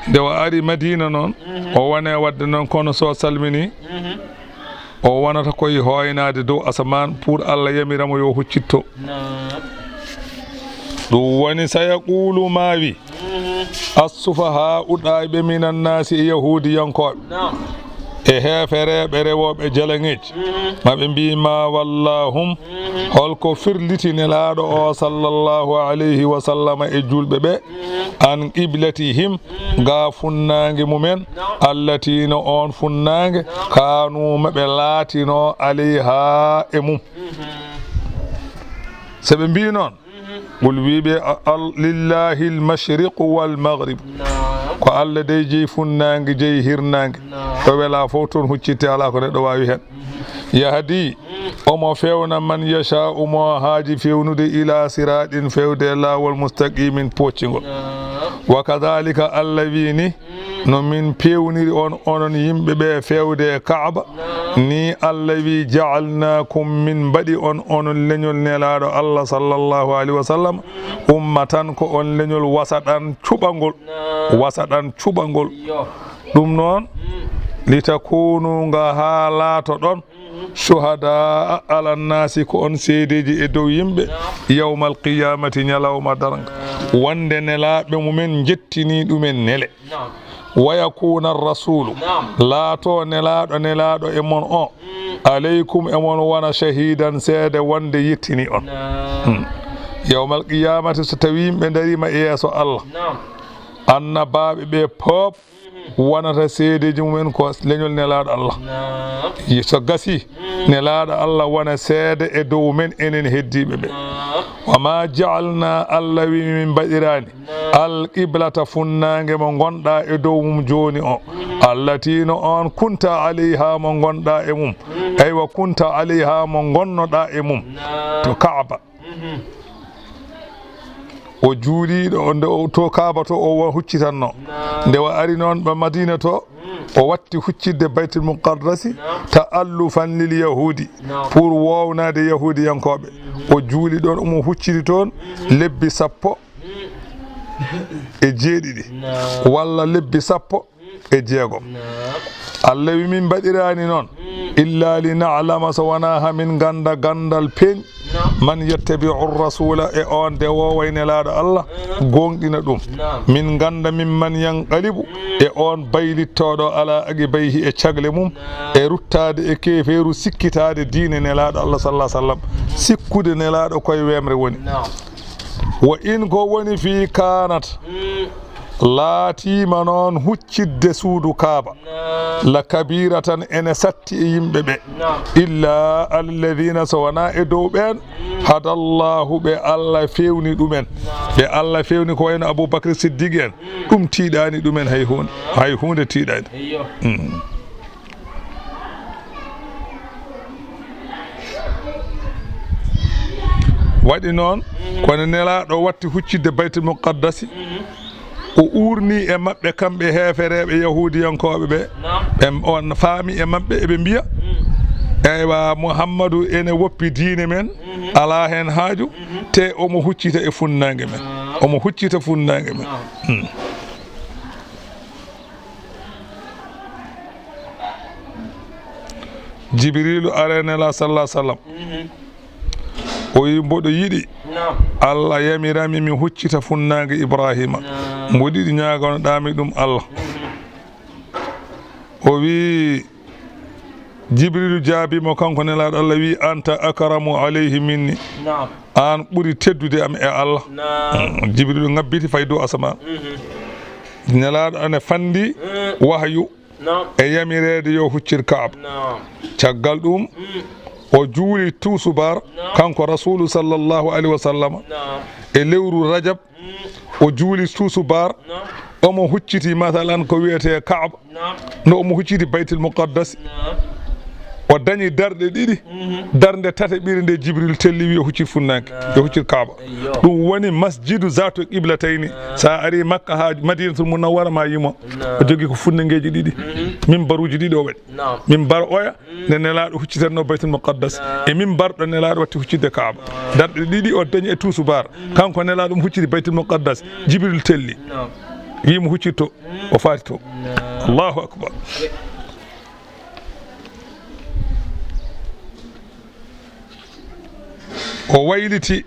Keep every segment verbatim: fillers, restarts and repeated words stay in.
Nde o ari Madina noon, o wone wadde noon, kono so salmini, o wonata koye hooynaade dow asamaan pour Allah yamira mo yo huccitto. Naam. Ɗum woni, sayaqulu, maa wi, assufahaa'u, ɗaayɓe, minannaasi, e yahuudiyankooɓe, naam, e heefereeɓe rewooɓe jalaŋeeji, ma ɓe mbii, ma wallahum, holko firliti Nelaaɗo o, sallallahu alayhi wa sallam, e juulɓe ɓe, an qiblatihim, ga funnaange mumen, allati, no on funnaange, kanu, ma ɓe laatino, alayha, e mum. So ɓe mbii noon, qul, wii ɓe, a-, al-, lillahi al-mashriqu wal-maghrib. Naam. Ko Allah dey jeyi funnaange, jeyi hirnaange. Naam. Ɗo welaa fof toon huccitte, alaa ko neɗɗo waawi heen. Yahdi, omo fewna, man yasha'u, mo haaji fewnude, ila siratin, fewde e laawol, mustaqimin, pooccingol. Naam. Wa kadhalika, Allah wii ni, no min peewniri on, onon yimɓe ɓe, fewde e Kaaba, ni Allah wii, ja'alnakum, min mbaɗi on, onon leñol Nelaaɗo Allah, sallallahu alayhi wa sallam, ummatan, ko on leñol, wasatan, cuɓangol. Wasatan, cuɓangol. Ɗum noon, litakunu, nga haa laatoɗon, shuhadaa ala nnaasi, ko on seedeeji e dow yimɓe, yawmal qiyaamati, ñalawma darnga, wonde nelaaɓe mumen njettini ɗumen nele. Naam. Wa yakuuna rrasuulu, naam, laato nelaaɗo, nelaaɗo e mon o, mm, alaykum, e mon wona, shahiidan, seede wonde yettini on. Naam. Hmm. Yawmal qiyaamati, so tawi yimɓe ndariima e yeeso Allah, naam, annabaaɓe ɓe pop, mhm, wonata seedeeji mumen ko leñol nelaaɗo Allah. Naam. Yi-, so gasi, mm, nelaaɗo Allah wona seede e dow men, enen heddiiɓe ɓe. Naam. Wa ma ja'alna, Allah wi min mbaɗiraani, al qiblata, funnaange mo ngonɗaa e dow mum jooni o, allati, no on, kunta alayha, mo ngonɗaa e mum, aywa, kunta alayha, mo ngonnoɗaa e mum, to Kaaba. O juuliiɗo, o nde o to Kaaba to, o wa-, huccitanno. Nde o ari noon ɓe Madina to, o watti huccidde Baytul Muqaddasi, ta'allufan lil Yahudi, pour wownaade Yahudiyankooɓe. O juuli ɗoon, omo hucciti toon lebbi sappo e jeeɗiɗi, walla lebbi sappo e jeegom. Allah wi min mbaɗiraani noon, illa li na'lama, so wonaa haa min ngannda ganndal peeñ, man yattabi'u rasula, e on de wooway nelaaɗo Allah, gooŋɗina ɗum. Min ngannda min man yanqalibu, e on baylittooɗo ala aqibayhi, e cagle mum, e ruttaade e keefeeru, sikkitaade diine nelaaɗo Allah, sallallahu alaihi wasallam, sikkude nelaaɗo koye weemre woni. Wa in, ko woni fii, kaanat, laatiima noon huccidde suudu Kaaba, la kabiratan, ene satti e yimɓe ɓe, illa alladhina, so wonaa e dow ɓeen, hadallahu, ɓe Allah fewni ɗumen, ɓe Allah fewni, ko wayno Abu Bakr Siddiq en, ɗum tiiɗaani ɗumen hay huunde, hay huunde tiiɗaani. Mm. Waɗi noon, kono nelaaɗo watti huccidde Baytul Muqaddasi, o uurni e maɓɓe, kamɓe heefereeɓe Yahuudiyankooɓe ɓe, ɓe, on faami e maɓɓe, eɓe mbiya, eywa, Muhammadu ene woppi diine men, alaa heen haaju, te omo huccita e funnaange men, omo huccita funnaange men. Hmm. Jibriilu ari e Nelaaɗo, sallallahu alaihi wasallam. O wi, mboɗo yiɗi Allah yamirami mi huccita funnaange Ibraahiima. Mboɗo yiɗi, ñaaganoɗaa mi ɗum Allah. O wi, Jibriilu jaabii mo, kanko Nelaaɗo Allah, wi, anta akramu alayhi minni. Aan ɓuri teddude am e Allah. Mm, Jibriilu ŋabbiti fayi dow asamaan. Nelaaɗo ene fandi wahyu e yamireede yo huccir Kaaba. Caggal ɗum, o juuli tuusubaar, kanko Rasuulu, sallallahu alaihi wasallam, e lewru Rajab, o juuli tuusubaar, omo hucciti, masalan, ko wiyetee Kaaba, no omo hucciti Baytul Muqaddas, o dañi darɗe ɗiɗi, darnde tataɓire nde Jibril telli, wi o huccit funnaange, yo huccit Kaaba. Ɗum woni masjidu zaatu qiblatayni. Sa ari Makka haa Madinatul Munawwara, ma yimo. O jogi ko funnangeeji ɗiɗi, mimbaruuji ɗiɗi o waɗi. Mimbar oya, nde Nelaaɗo huccitanno Baytul Muqaddas, e mimbar ɗo Nelaaɗo watti huccitde Kaaba. Darɗe ɗiɗi o dañi e tuusubaar. Kanko Nelaaɗo omo hucciti Baytul Muqaddas, Jibril telli. Wi mo huccitto, o faati to. Allahu akbar. O wayliti.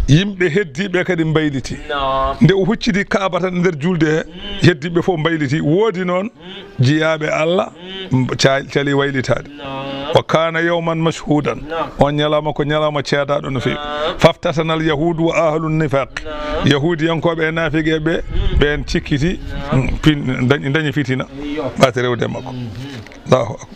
Yimɓe heddiiɓe kadi mbayliti. Naam. Nde o hucciti Kaaba tan e nder julde he, heddiiɓe fof mbayliti. Woodi noon jiyaaɓe Allah, ca-, cali waylitaade. Naam. Wa kana yawman mashhudan. Naam. On ñalawma ko ñalawma ceedaaɗo no feewi. Naam. Faftatanal yahudu wa ahlun nifaq. Naam. Yahuudiyankooɓe e naafiqeeɓe, ɓeen cikkiti, naam, mm, pin-, dañ-, dañi fitina. Iyo. Ɓaate rewde e makko. Mhm. Allahu akbar.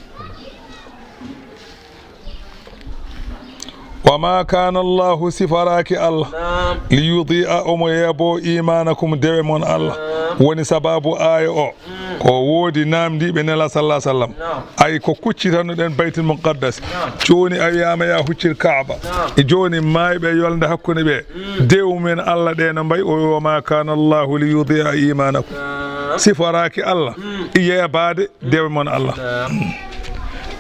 Wa ma kana Allahu, siforaaki Allah, naam, li yudi'a, omo yeebo, imanakum, dewe mon Allah. Naam. Woni sababu aaya o. Mm. Ko woodi naamndiiɓe Nela sallallahu alaihi wasallam. Naam. Ay ko kuccitanoɗen Baytul Muqaddas. Naam. Jooni a wiyaama ya huccir Kaaba. Naam. E jooni maayɓe yolnde hakkunde ɓe. Mm. Dewu men Allah ɗe no mbayi, o wi, "Wa ma kana Allahu li yudi'a imanakum." Naam. Siforaaki Allah, mm, yeebaade dewe mon Allah. Naam.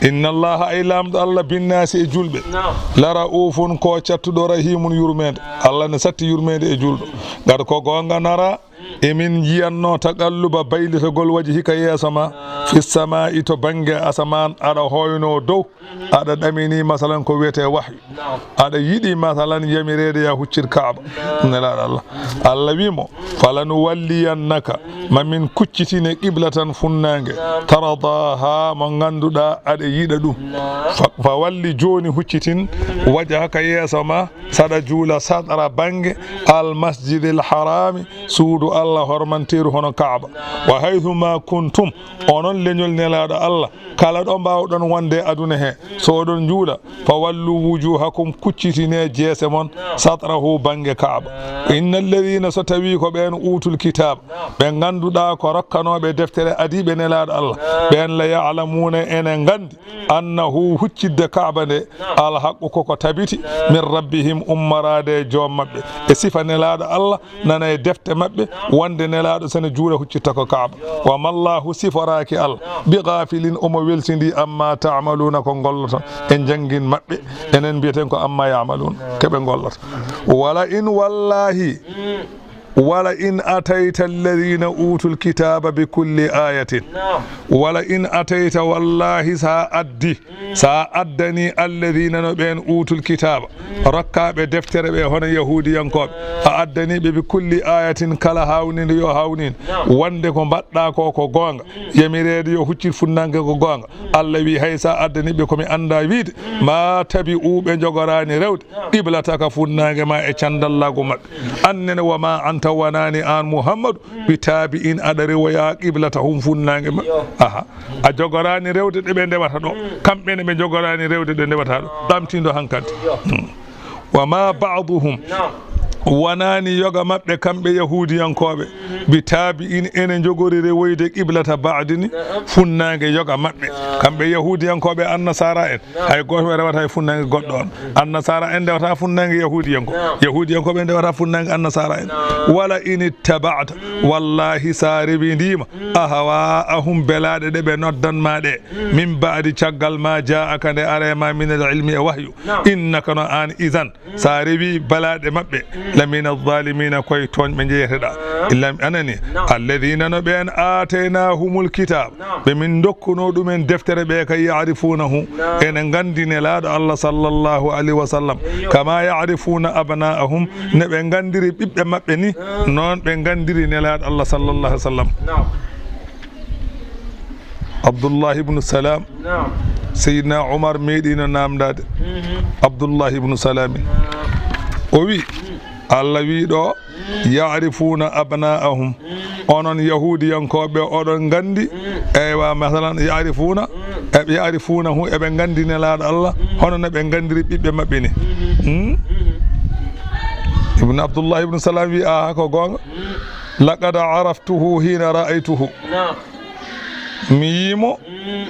Inna Allaha, ay Laamɗo Allah, binnaasi, e julɓe. Naam. La ra'ufun, ko cattuɗo, rahimun, yurmeende. Naam. Allah ne satti yurmeende e julɗo. Ngati ko goonga, nara, emin njiyanno taqalluba, baylitagol, wajhika, yeeso ma, naam, fi samaa'i, to bannge asamaan, aɗa hoyno dow, aɗa ɗamini, masalan, ko wiyetee wahyu. Naam. Aɗa yiɗi, masalan, yamireede ya huccir Kaaba. Naam. Nelaaɗo Allah. Allah wi mo, "Falanuwalliyannaka, ma min kuccitine, qiblatan, funnaange, naam, tardaha, mo ngannduɗaa aɗa yiɗa ɗum." Naam. Fa, fa walli, jooni huccitin, wajhaka, yeeso ma, saɗa juula, satra, bannge, al masjidil harami, suudu Allah hormanteeru hono Kaaba. Naam. Wa haythu ma kuntum, onon leñol Nelaaɗo Allah, kala ɗo mbaawɗon wonde e aduna he, so oɗon njuula, fa wallu wujuhakum, kuccitine jeese mon, satrahu, bannge Kaaba. Inna alladhina, so tawi ko ɓeen, utul kitaaba, ɓe ngannduɗaa ko rokkanooɓe deftere adiiɓe Nelaaɗo Allah, ɓeen la ya'lamuna, ene nganndi, annahu, huccitde Kaaba nde, al haqqu, koko tabiti, min rabbihim, ummoraade e joom maɓɓe. E sifa Nelaaɗo Allah, nana e defte maɓɓe, wonde Nelaaɗo, so ne juula, huccitta ko Kaaba. Wa mallahu, siforaaki Allah, bi ghafilin, omo welsindii, amma ta'maluna, ko ngolloton. En janngin maɓɓe, enen mbiyeten ko amma ya'malun, ko ɓe ngollata. Wala in, wallahi, wala in atayta alladhina utul kitaba bi kulli ayatin. Naam. Wala in atayta, wallahi, sa addi, sa addani alladhina, no ɓeen, utul kitaba, rokkaaɓe deftere ɓe, hono yahuudiyankooɓe, a addani ɓe bi kulli ayatin, kala haawninde yo haawnin, naam, wonde ko mbaɗɗa ko ko goonga, yamireede yo huccit funnaange ko goonga. Allah wi, hay sa addani ɓe ko mi annda wiide, ma tabi'u, ɓe njogoraani rewde, qiblataka, funnaange ma e candallaagu maɓɓe. An nene, wa ma anta, wonaani aan Muhammadu, bi tabi'in, aɗa rewoya qiblatahum, funnaange maɓɓe. Aha. A jogoraani rewde ɗe ɓe ndewata ɗo. Kamɓe ne ɓe jogoraani rewde ɗe ndewata ɗo. Ɓamtindo hankadi. Hmm. Wa ma ba'duhum, naam, wonaani yoga maɓɓe kamɓe yahuudiyankooɓe, bi tabi'in, ene njogori rewoyde qiblata ba'din, naam, funnaange yoga maɓɓe. Naam. Kamɓe yahuudiyankooɓe, annasaara en, naam, hay gooto rewata e funnaange goɗɗo on. Annasaara en ndewata funnaange yahuudiyankooɓe. Naam. Yahuudiyankooɓe ndewata funnaange annasaara en. Naam. Wala in ittaba'ta, mm, wallahi, sa rewindiima, mm, ahwa'ahum, belaaɗe ɗe ɓe noddan ma ɗe, min ba'di, caggal ma ja'aka, nde are ma, min al ilmi, e wahyu. Naam. Innaka, no aan, izan, sa rewi belaaɗe maɓɓe, lamina zalimina, koye tooñɓe njeyeteɗa. Naam. Illa, anani, naam, alladhina, no ɓeen, ataynahumul kitab, naam, ɓe min ndokkuno ɗumen deftere ɓe, kay, ya'rifunahu, naam, ene nganndi Nelaaɗo Allah sallallahu alayhi wa sallam, eyyo, kama ya'rifuna abna'ahum, ne ɓe nganndiri ɓiɓɓe maɓɓe ni, naam, noon ɓe nganndiri Nelaaɗo Allah sallallahu alayhi wa sallam. Naam. Abdullah ibn Salam, naam, Seydina Umar meeɗino naamndaade, mhm, Abdullah ibn Salamin. Naam. O wi, mhm, Allah wi ɗo, mhm, ya'rifuna abna'ahum. Mhm. Onon yahuudiyankooɓe, oɗon nganndi, mhm, eywa, masalan, ya'rifuna, mhm, e, ya'rifunahu, eɓe nganndi Nelaaɗo Allah, mhm, hono no ɓe nganndiri ɓiɓɓe maɓɓe ni. Mhm. Hmm? Mhm. Ibn Abdullah ibn Salam wi, aha, ko goonga. Mhm. Laqad araftuhu hina ra'aytuhu. Naam. Mi yii mo, mm,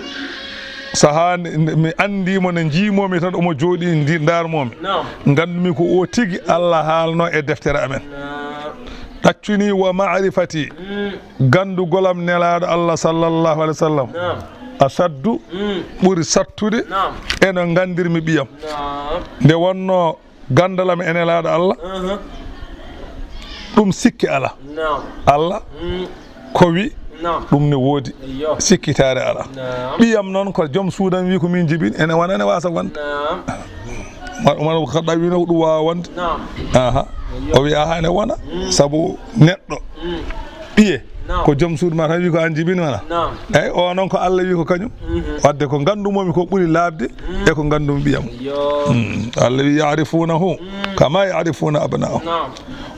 sahaa nde, nde mi anndii mo, nde njii-moo-mi tan, omo jooɗii, ndi-, ndaar-moo-mi. Naam. Nganndumi ko o tigi Allah haalno e deftere amen. Naam. Ɗaccunii wa ma'rifati, mm, ganndugol am Nelaaɗo Allah sallallahu alayhi wa sallam. Naam. Asaddu, mm, ɓuri sattude, naam, e no nganndir-mi ɓiyam. Naam. Nde wonnoo ganndal am e Nelaaɗo Allah, aha, Ɗum sikke alaa. Naam. Allah Mm. ko wi, Naam. ɗum ne woodi. Iyo. Sikkitaare alaa. Naam. Ɓiyam noon ko joom suudam wi ko min jibin, ene wona, ene waasa wonde. Naam. Umar, Umar Khattab wino ko ɗum waawa wonde. Naam. Aha. Iyo. O wi, aha, ene wona. Mm. Sabu neɗɗo Mm. ɓiye Naam. ko joom suudu ma tan wi ko an jibin wona. Naam. Eyi, o noon ko Allah wi ko kañum. Mhm. Wadde ko nganndumomi ko ɓuri laaɓde Mm. e ko nganndumi ɓiyam. Iyo. Mm. Allah wi, "Ya'rifunahu Mm. kama ya'rifuna abna'ahum." Naam.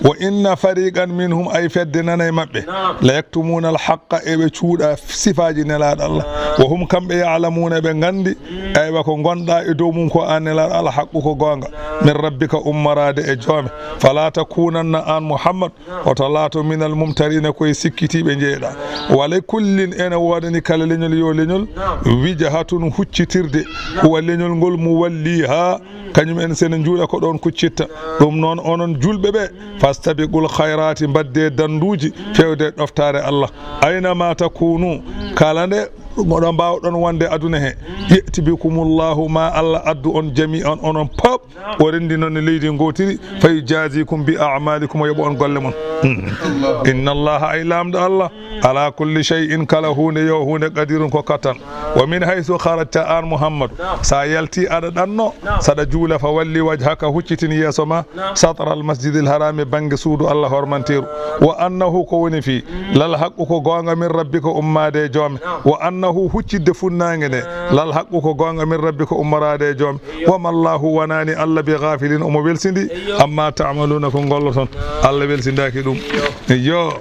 "Wa inna fariqan minhum," ay fedde nana e maɓɓe, Naam. "la yaktumuna al-haqqa," eɓe cuuɗa sifaaji Nelaaɗo Allah. Naam. "Wa hum," kamɓe, "ya'lamuna," eɓe nganndi, Mm. aywa, ko ngonɗa e dow mum ko an Nelaaɗo Allah, "haqqu," ko goonga, Naam. "min rabbika," ummoraade e joome. "Fala takunanna," an Muhammad, Naam. "hoto laato, "minal mumtarina," ko e sikkitiiɓe njeeyɗa. "Wa li kullin," ene woodani kala leñol yo leñol, Naam. "wijhatun," huccitirde, Naam. "huwa," leñol ngol, "muwalliha," kañum en, sene njuula ko ɗoon kuccitta. Ɗum noon, onon juulɓe ɓe, "fastabiqul khayrati," mbaɗde dannduuji, feewde ɗoftaare Allah. "Ayna ma takunu," kala nde moɗon mbaawɗon wonde aduna he, "ya'ti bikumullahu," ma Allah addu on jami'an, onon pop, o renndi noon e leydi ngootiri, "fa yujazikum bi a'malikum," o yoɓa on golle mon. Mhm. "Inna Allaha," ay Laamɗo Allah, "ala kulli shay'in," kala huunde yo huunde, "qadirun," ko kattan. "Wa min haythu kharajta," an Muhammadu, sa yalti aɗa ɗanno, saɗa juula, "fa walli wajhaka," huccitin yeeso ma, "shatral masjidil harami," bannge suudu Allah hormanteeru. "Wa annahu," ko woni fii, "lal haqqu," ko goonga, "min rabbika," ummaade e joome. "Wa annahu," huccidde funnaange nde, "lal haqqu," ko goonga, "min rabbika," ummoraade e joome. "Wa mallahu," wonaani Allah, "bi ghafilin," omo welsindi, "amma ta'maluna," ko ngolloton. Allah welsindaaki ɗum. Iyo.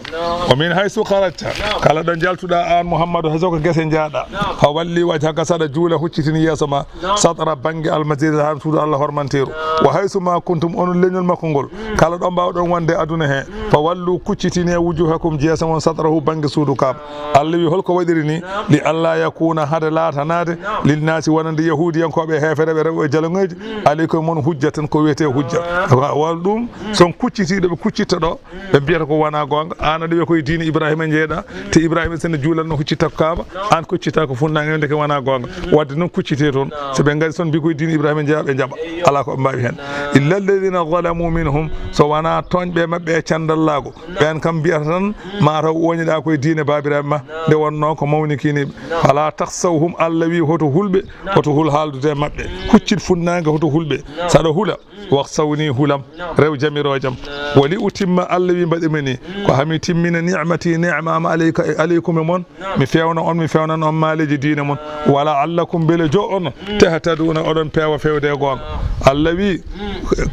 "Wa min haythu kharajta," kala ɗo njaltuɗa an Muhammadu, hay so ko gese njaaɗa, "fa walli wajhaka," saɗa juula, huccitin yeeso ma, "shatra," bannge, "al masjidil haram," suudu Allah hormanteeru. "Wa haythu ma kuntum," onon leñol makko ngol, kala ɗo mbaawɗon wonde aduna he, "fa wallu," kuccitine, "wujuhakum," yeeso mon, "shatrahu," bannge suudu Kaaba. Allah wi, holko waɗiri ni? "Li alla yakuna," hade laatanaade, "linnaasi," wonande yahuudiyankooɓe, heefereɓe, rewɓe jaloŋeeji, "alaykum," mon, "hujjatan," ko wiyetee hujja. Wa-, wal ɗum, son kuccitiiɗo ɓe kuccitta ɗo, ɓe mbiyata ko wona goonga. An aɗa wiya koye diine Ibrahima njeeɗa, te Ibrahima sene juulanno huccitta ko Kaaba, an kuccitta ko funnaange, ndeke wona goonga. Wadde noon kuccite toon. So ɓe ngari son mbi koye diine Ibrahima njeeya, ɓe njaɓa. Alaa ko ɓe mbaawi heen. "Illa alladhina zalamu minhum," so wona tooñɓe maɓɓe e candallaago. Ɓeen kam mbiyata tan, ma taw ooñiɗa koye diine baabiraaɓe ma, nde wonnoo ko mawnikiniiɓe. "Fala takhshawhum," Allah wi, hoto hulɓe, hoto hul haaldude e maɓɓe. Huccit funnaange, hoto hulɓe. Saɗa hula, "wakhshawni," hulam, rew jamiroojam. "Wa li utimma," Allah wi, mbaɗi mi ni, ko hami timmina, "ni'mati," neema am, "alayka," e, "alaykum," e mon, mi fewna on, mi fewnan on maaleeji diine mon. "Wa la'allakum," mbele jo onon, "tahtaduna," oɗon peewa fewde e goonga. Allah wi,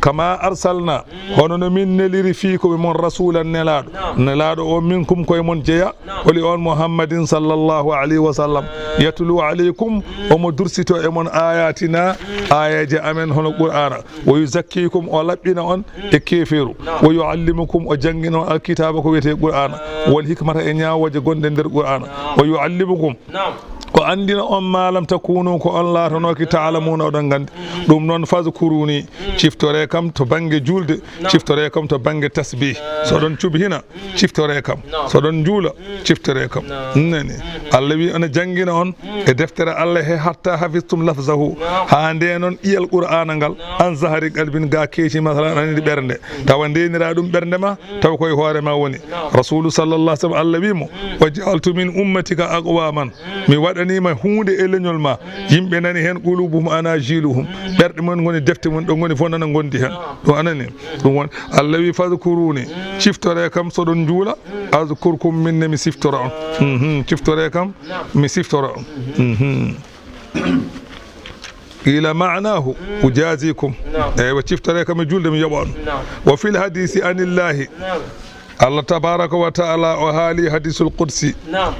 "kama arsalna," hono no min neliri, "fiikum," e mon, "rasulan," nelaaɗo. Nelaaɗo o, "minkum," koye mon jeya. Holi on? "Muhammadin sallallahu alayhi wa sallam, yatlu alaykum," omo dursito e mon, "ayatina," aayeeje amen, hono Qur'aana. "Wa yuzakkikum," o laɓɓina on e keefeeru. "Wa yuallimukum," o janngina on alkitaaba, ko wiyetee Qur'aana. "Wal hikmata," e ñaawooje gonɗe nder Qur'aana. "Wa yuallimukum," o anndina on, "ma lam takunu," ko on laatanooki, "ta'lamuna," oɗon nganndi. Ɗum noon, "fazkuruni," ciftore kam to bannge juulde, ciftore kam to bannge tasbih. So ɗon cubhina, ciftore kam. So ɗon njuula, ciftore kam. Nani? Allah wi, ene janngina on e deftere Allah he, "hatta hafiztum lafzahu," haa nde noon ƴiyal Qur'aana ngal, "an zahri qalbin," ga keeci, masalan, anani ɓernde. Tawa ndenira ɗum ɓernde ma, tawa koye hoore ma woni. Rasulu sallallahu alaihi wasallam, Allah wi mo, "wa ja'altu min ummatika aqwaman," mi waɗanima huunde e leñol ma, yimɓe nani heen, "qulubuhum anajiluhum," ɓerɗe mum ngoni defte mum, ɗo ngoni fof nana ngondi heen. Ɗum anani? Ɗum woni, Allah wi, "fadhkuruni," ciftore kam so ɗon njuula, "adhkurkum," min ne mi siftora on. Mhm, ciftore kam, mi siftora on. Mhm. Qila ma'nahu, "ujazikum." Naam. Eywa, ciftore kam e julde, mi yoɓa on. Naam. Wa fil hadisi anillahi. Naam. Allah tabaraka wa ta'ala o haali hadisul qudsi. Naam.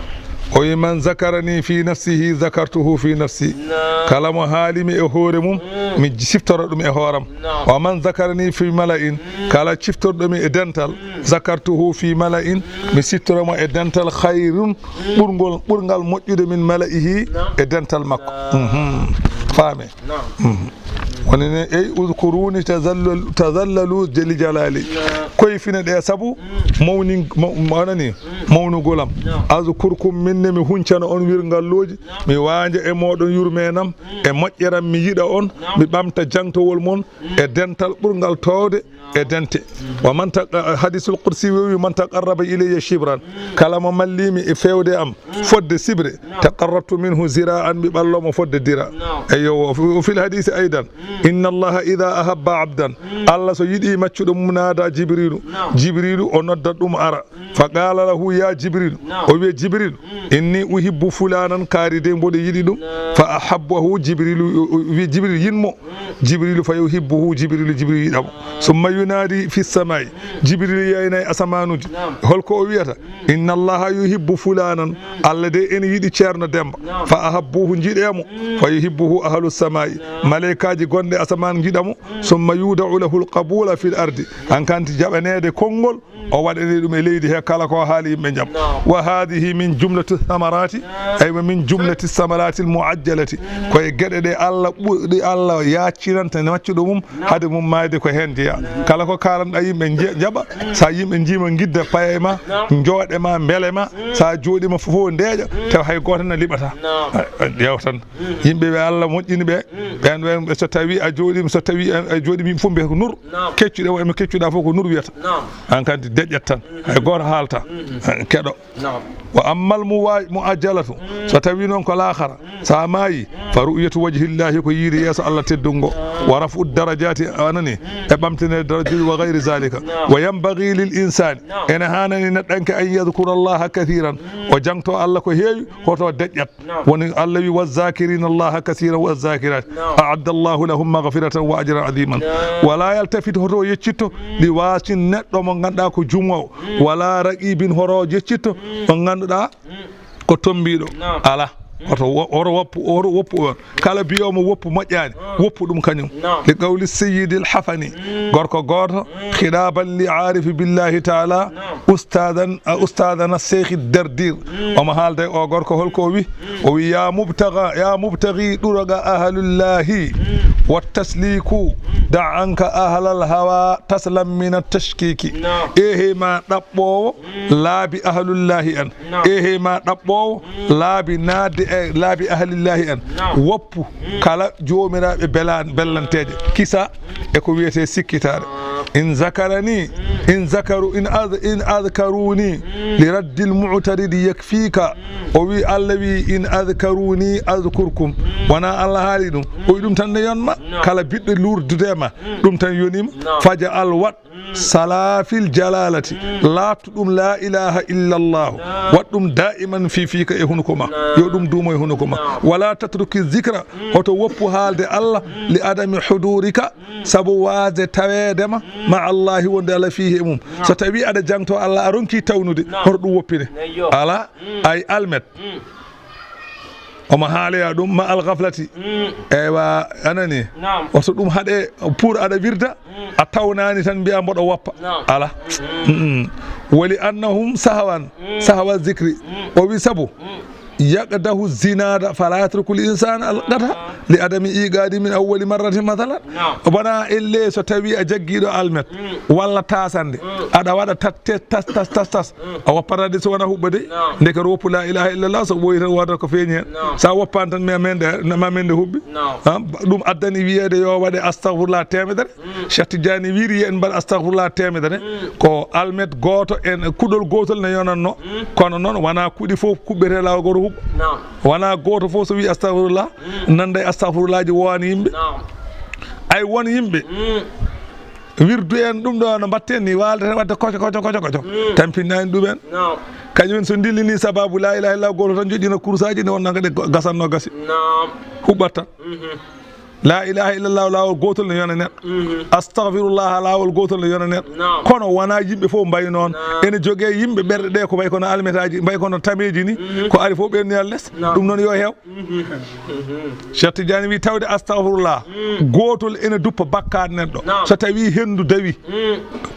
O wi, "Man zakarani fi nafsihi, zakartuhu fi nafsi." Naam. Kala mo haali mi e hoore mum, mi siftora ɗum e hooram. Naam. "Wa man zakarani fi mala'in," kala ciftorɗo mi e dental, "zakartuhu fi mala'in," mi siftora mo e dental, "khayrun," ɓurngol, ɓurngal moƴƴude, "min mala'ihi," e dental makko. Mhm. Faame. Mhm. Woni ne, ey, "udhkuruni tazallal-, tazallalu jali jalali." Koye fine ɗe sabu mawni, ma-, manani, mawnugol am. "Adhkurkum," min ne mi huncana on wirngalluuji, mi waanja e mooɗon yurmeenam, e moƴƴeram mi yiɗa on, mi ɓamta jangtowol mon, e dental ɓurngal toowde, e dente. Wa man taqa-, hadisul qudsi wi, "Man taqarraba ilayya shibran," kala mo mallimi e fewde am fodde sibre, "taqarrabtu minhu zira'an," mi ɓallo mo fodde dira. Eyyo, wa fi-, wa fil hadisi aidan, "Inna Allaha idha ahabba abdan," Allah so yiɗi maccuɗo mum, "nada Jibrilu," Jibrilu o nodda ɗum ara. "Fa qala lahu, ya Jibril," o wiya, "Jibril, inni uhibbu fulanan," kaari de mboɗo yiɗi ɗum. "Fa ahabbahu Jibrilu," o, o wiya Jibril yiɗmo. "Jibrilu fa yuhibbuhu," Jibrilu, Jibrilu yiɗamo. "Summa yunadi fi samai," Jibrilu yeyna e asamanuji. Holko o wiyata? "Inna Allaha yuhibbu fulanan," Allah de ene yiɗi Ceerno Demba. "Fa ahabbuhu," jiɗe mo. "Fa yuhibbuhu ahlu samai," malaikaji gonɗe asaman jiɗa mo. "Summa yudau lahu alqabula fil ardi," hankanti jaɓanede konngol o waɗani ɗum e leydi he, kala ko haali yimɓe njaɓa. "Wa hadhihi min jumlati thamarati," aywa, "min jumlati thamarati almuajjalati," ko e geɗe ɗe Allah ɓu-, ɗe Allah yaccinanta maccuɗo mum hade mum mayde ko hen jeya. Kala ko kalanɗa yimɓe nje-, njaɓa, sa yimɓe njima gidda paye ma, jooɗe ma, mbele ma, sa jooɗima fof ndeeƴa, taw hay goto na liɓata. Ay, ay, ƴeew tan. Yimɓe ɓe Allah moƴƴini ɓe, ɓen, ɓen, ɓe so tawi a jooɗima, so tawi a, a jooɗima yimɓe fof mbiya ko nur. Keccuɗe mo, emo keccuɗa fof ko nur wiyata. An kanti deƴƴat tan. Hay goto haalta. Keɗo. Wa ammal muwa-, muajjalatu, so tawi noon ko laakhara, sa maayi, fa ru'yatu wajhillahi, ko yiide yeeso Allah teddungo. Wa raf'u darajati, anani, e ɓamtinede darajuji, wa ghayri zalika. Wa yanbaghi lil insani, ene hanani neɗɗanke, an yadhkura Allaha kathiran, o jangto Allah ko heewi, hoto deƴƴat. Woni Allah wi, "Wazzakirina Allaha kasiran wazzakirat, a'adda Allahu lahum maghfiratan wa ajran aziman." Wala yaltafit, hoto yeccitto, li wasin, neɗɗo mo ganduɗa ko jumoowo, wala raqibin, hoto yeccitto, mo ganduɗa ko tombiɗo. Ala. Hoto wo-, hoto woppu, hoto woppu on. Kala biyomo woppu moƴƴani, woppu ɗum kañum. Li qawli sayyidil hafani, gorko goto, khitaban li arifi billahi ta'ala, ustadan, a, ustadana Sheikh Dardir. Omo haalda e o gorko, holko o wi? O wi, "Ya mubtaga, ya mubtagi duruga ahlullahi wa tasliku, da anka ahlal hawa taslam min at-tashkiki." Ehe ma ɗaɓɓowo laabi ahlullahi en. Ehe ma ɗaɓɓowo laabi naatde e laabi ahlillahi en. Woppu kala joomiraaɓe belan-, bellanteeje, kisa e ko wiyetee sikkitaare. In zakarani, in zakaru, in ad-, in adkaruni li raddil mu'taridi yakfika. O wi, Allah wi, "In adkaruni adkurkum." Wona Allah haali ɗum. O wi ɗum tan ne yonma. Kala biɗɗo lurdude ma, ɗum tan yonima. Faja al wat salafil jalalati, laatu ɗum la ilaha illa Allah, waɗ ɗum da'iman fi fika, e hunuko ma, yo ɗum duumo e hunuko ma. Wala tatruki zikra, hoto woppu haalde Allah, li adami hudurika, sabu waasde taweedema ma Allahi, wonde Allah fihi e mum. So tawi aɗa jangto Allah, a ronki tawnude, hoto ɗum woppine. Ala, ay almet. Omo haaloya ɗum ma al ghaflati. Eywa, anani. Oto ɗum haɗe pour aɗa wirda, a tawnani tan mbiya mboɗo woppa. Ala. Wali annahum sahawan, sahawa zikri. O wi sabu yaqdahu zinada fala yatruku l insana al qata li adami iqadi min awwali marratin, mathalan. Wona elle so tawi a jaggiɗo almet walla tasande, aɗa waɗa tat-, tes-, tas, tas, tas, tas. A woppata de so wona huɓɓa de. Ndeke woppu la ilaha illallah, so ɓooyi tan woodat ko feeñi hen. Sa woppani tan ma mende, ma mende huɓɓi. Ha, ɗum addani wiyeede yo waɗe astahfirullah temedere. Cheikh Tidiane wiiri yo en mbaɗ astahfirullah temedere. Ko almet gooto en, kuɗol gootol ne yonatno. Kono noon wona kuɗi fof kuɓɓete laawol gooto huɓɓa. Wona gooto fof so wi astahfirullah, nanda e astahfirullaji wowani yimɓe. Ay won yimɓe wirdu en ɗum ɗo no mbatten ni, waalde tan wadde koco, koco, koco, koco. Tampinani ɗum en. Kañum en so ndillini sababu la ilaha illallah gooto tan, joƴƴina kursaji ne wonna kadi gasanno gasi. Huɓɓat tan. La ilaha illallah laawol gootol ne yona neɗɗo. Astahfirullah laawol gootol ne yona neɗɗo. Kono wona yimɓe fof mbayi noon. Ene jogee yimɓe ɓerɗe ɗe ko mbayi kono almetaji, mbayi kono tameji ni. Ko ari fof ɓennoyat les. Ɗum noon yo heew. Cheikh Tidiane wi tawde astahfirullah gootol ene duppa bakkaat neɗɗo. So tawi hendu dawi,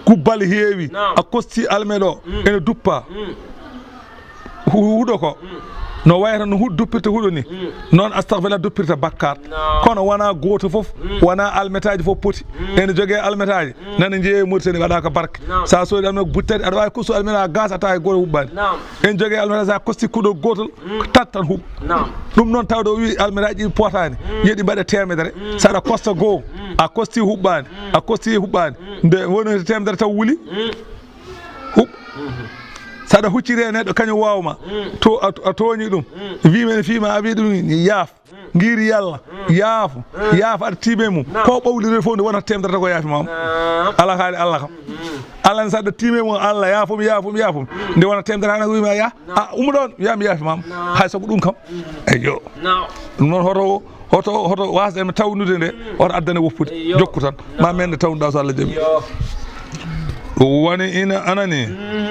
kubbal heewi, a kosti almet o, ene duppa. Hu-, huɗo ko no wayata no huɗo duppirta huɗo ni, noon astahfirullah duppirta bakkaat. Kono wona gooto fof, wona almetaji fof poti. Ene jogee almetaji, nana jeeye Mauritanie waɗaka barke. Sa soodi almet buttati, aɗa wawi kostu almet a gas, a tawa e gooto huɓɓani. En jogee almetaji, sa kosti kuɗol gootol, tat tan huɓɓa. Ɗum noon tawde o wi almetaji ɗi potani, yeɗi mbaɗe temedere. Saɗa kosta goo, A kosti huɓɓaani, a kosti huɓɓaani. Nde woni teemedere taw wuli. Huɓ. Saɗa hucciri e neɗɗo, kañum waawa ma. To a, a tooñi ɗum. Wi men fii ma, a wi ɗum, yaaf. Ngiri yalla, yaafo, yaafo aɗa tiime mum. Ko ɓawliri fof nde wonata teemedere taw ko yaafi ma. Ala haali Allah kam. Allah ne saɗa tiime mum, Allah yaafo mi, yaafo mi, yaafo mi. Nde wonata teemedere hana wi ma ya. A, umu ɗoon, wiya mi yaafi ma. Hay sabu ɗum kam. Eyyo. Ɗum noon hoto, hoto, hoto wasde mi tawnude nde, hoto addane woppude. Jokku tan. Ma men nde tawnuɗa so Allah jaɓi. Ɗum woni ina anani.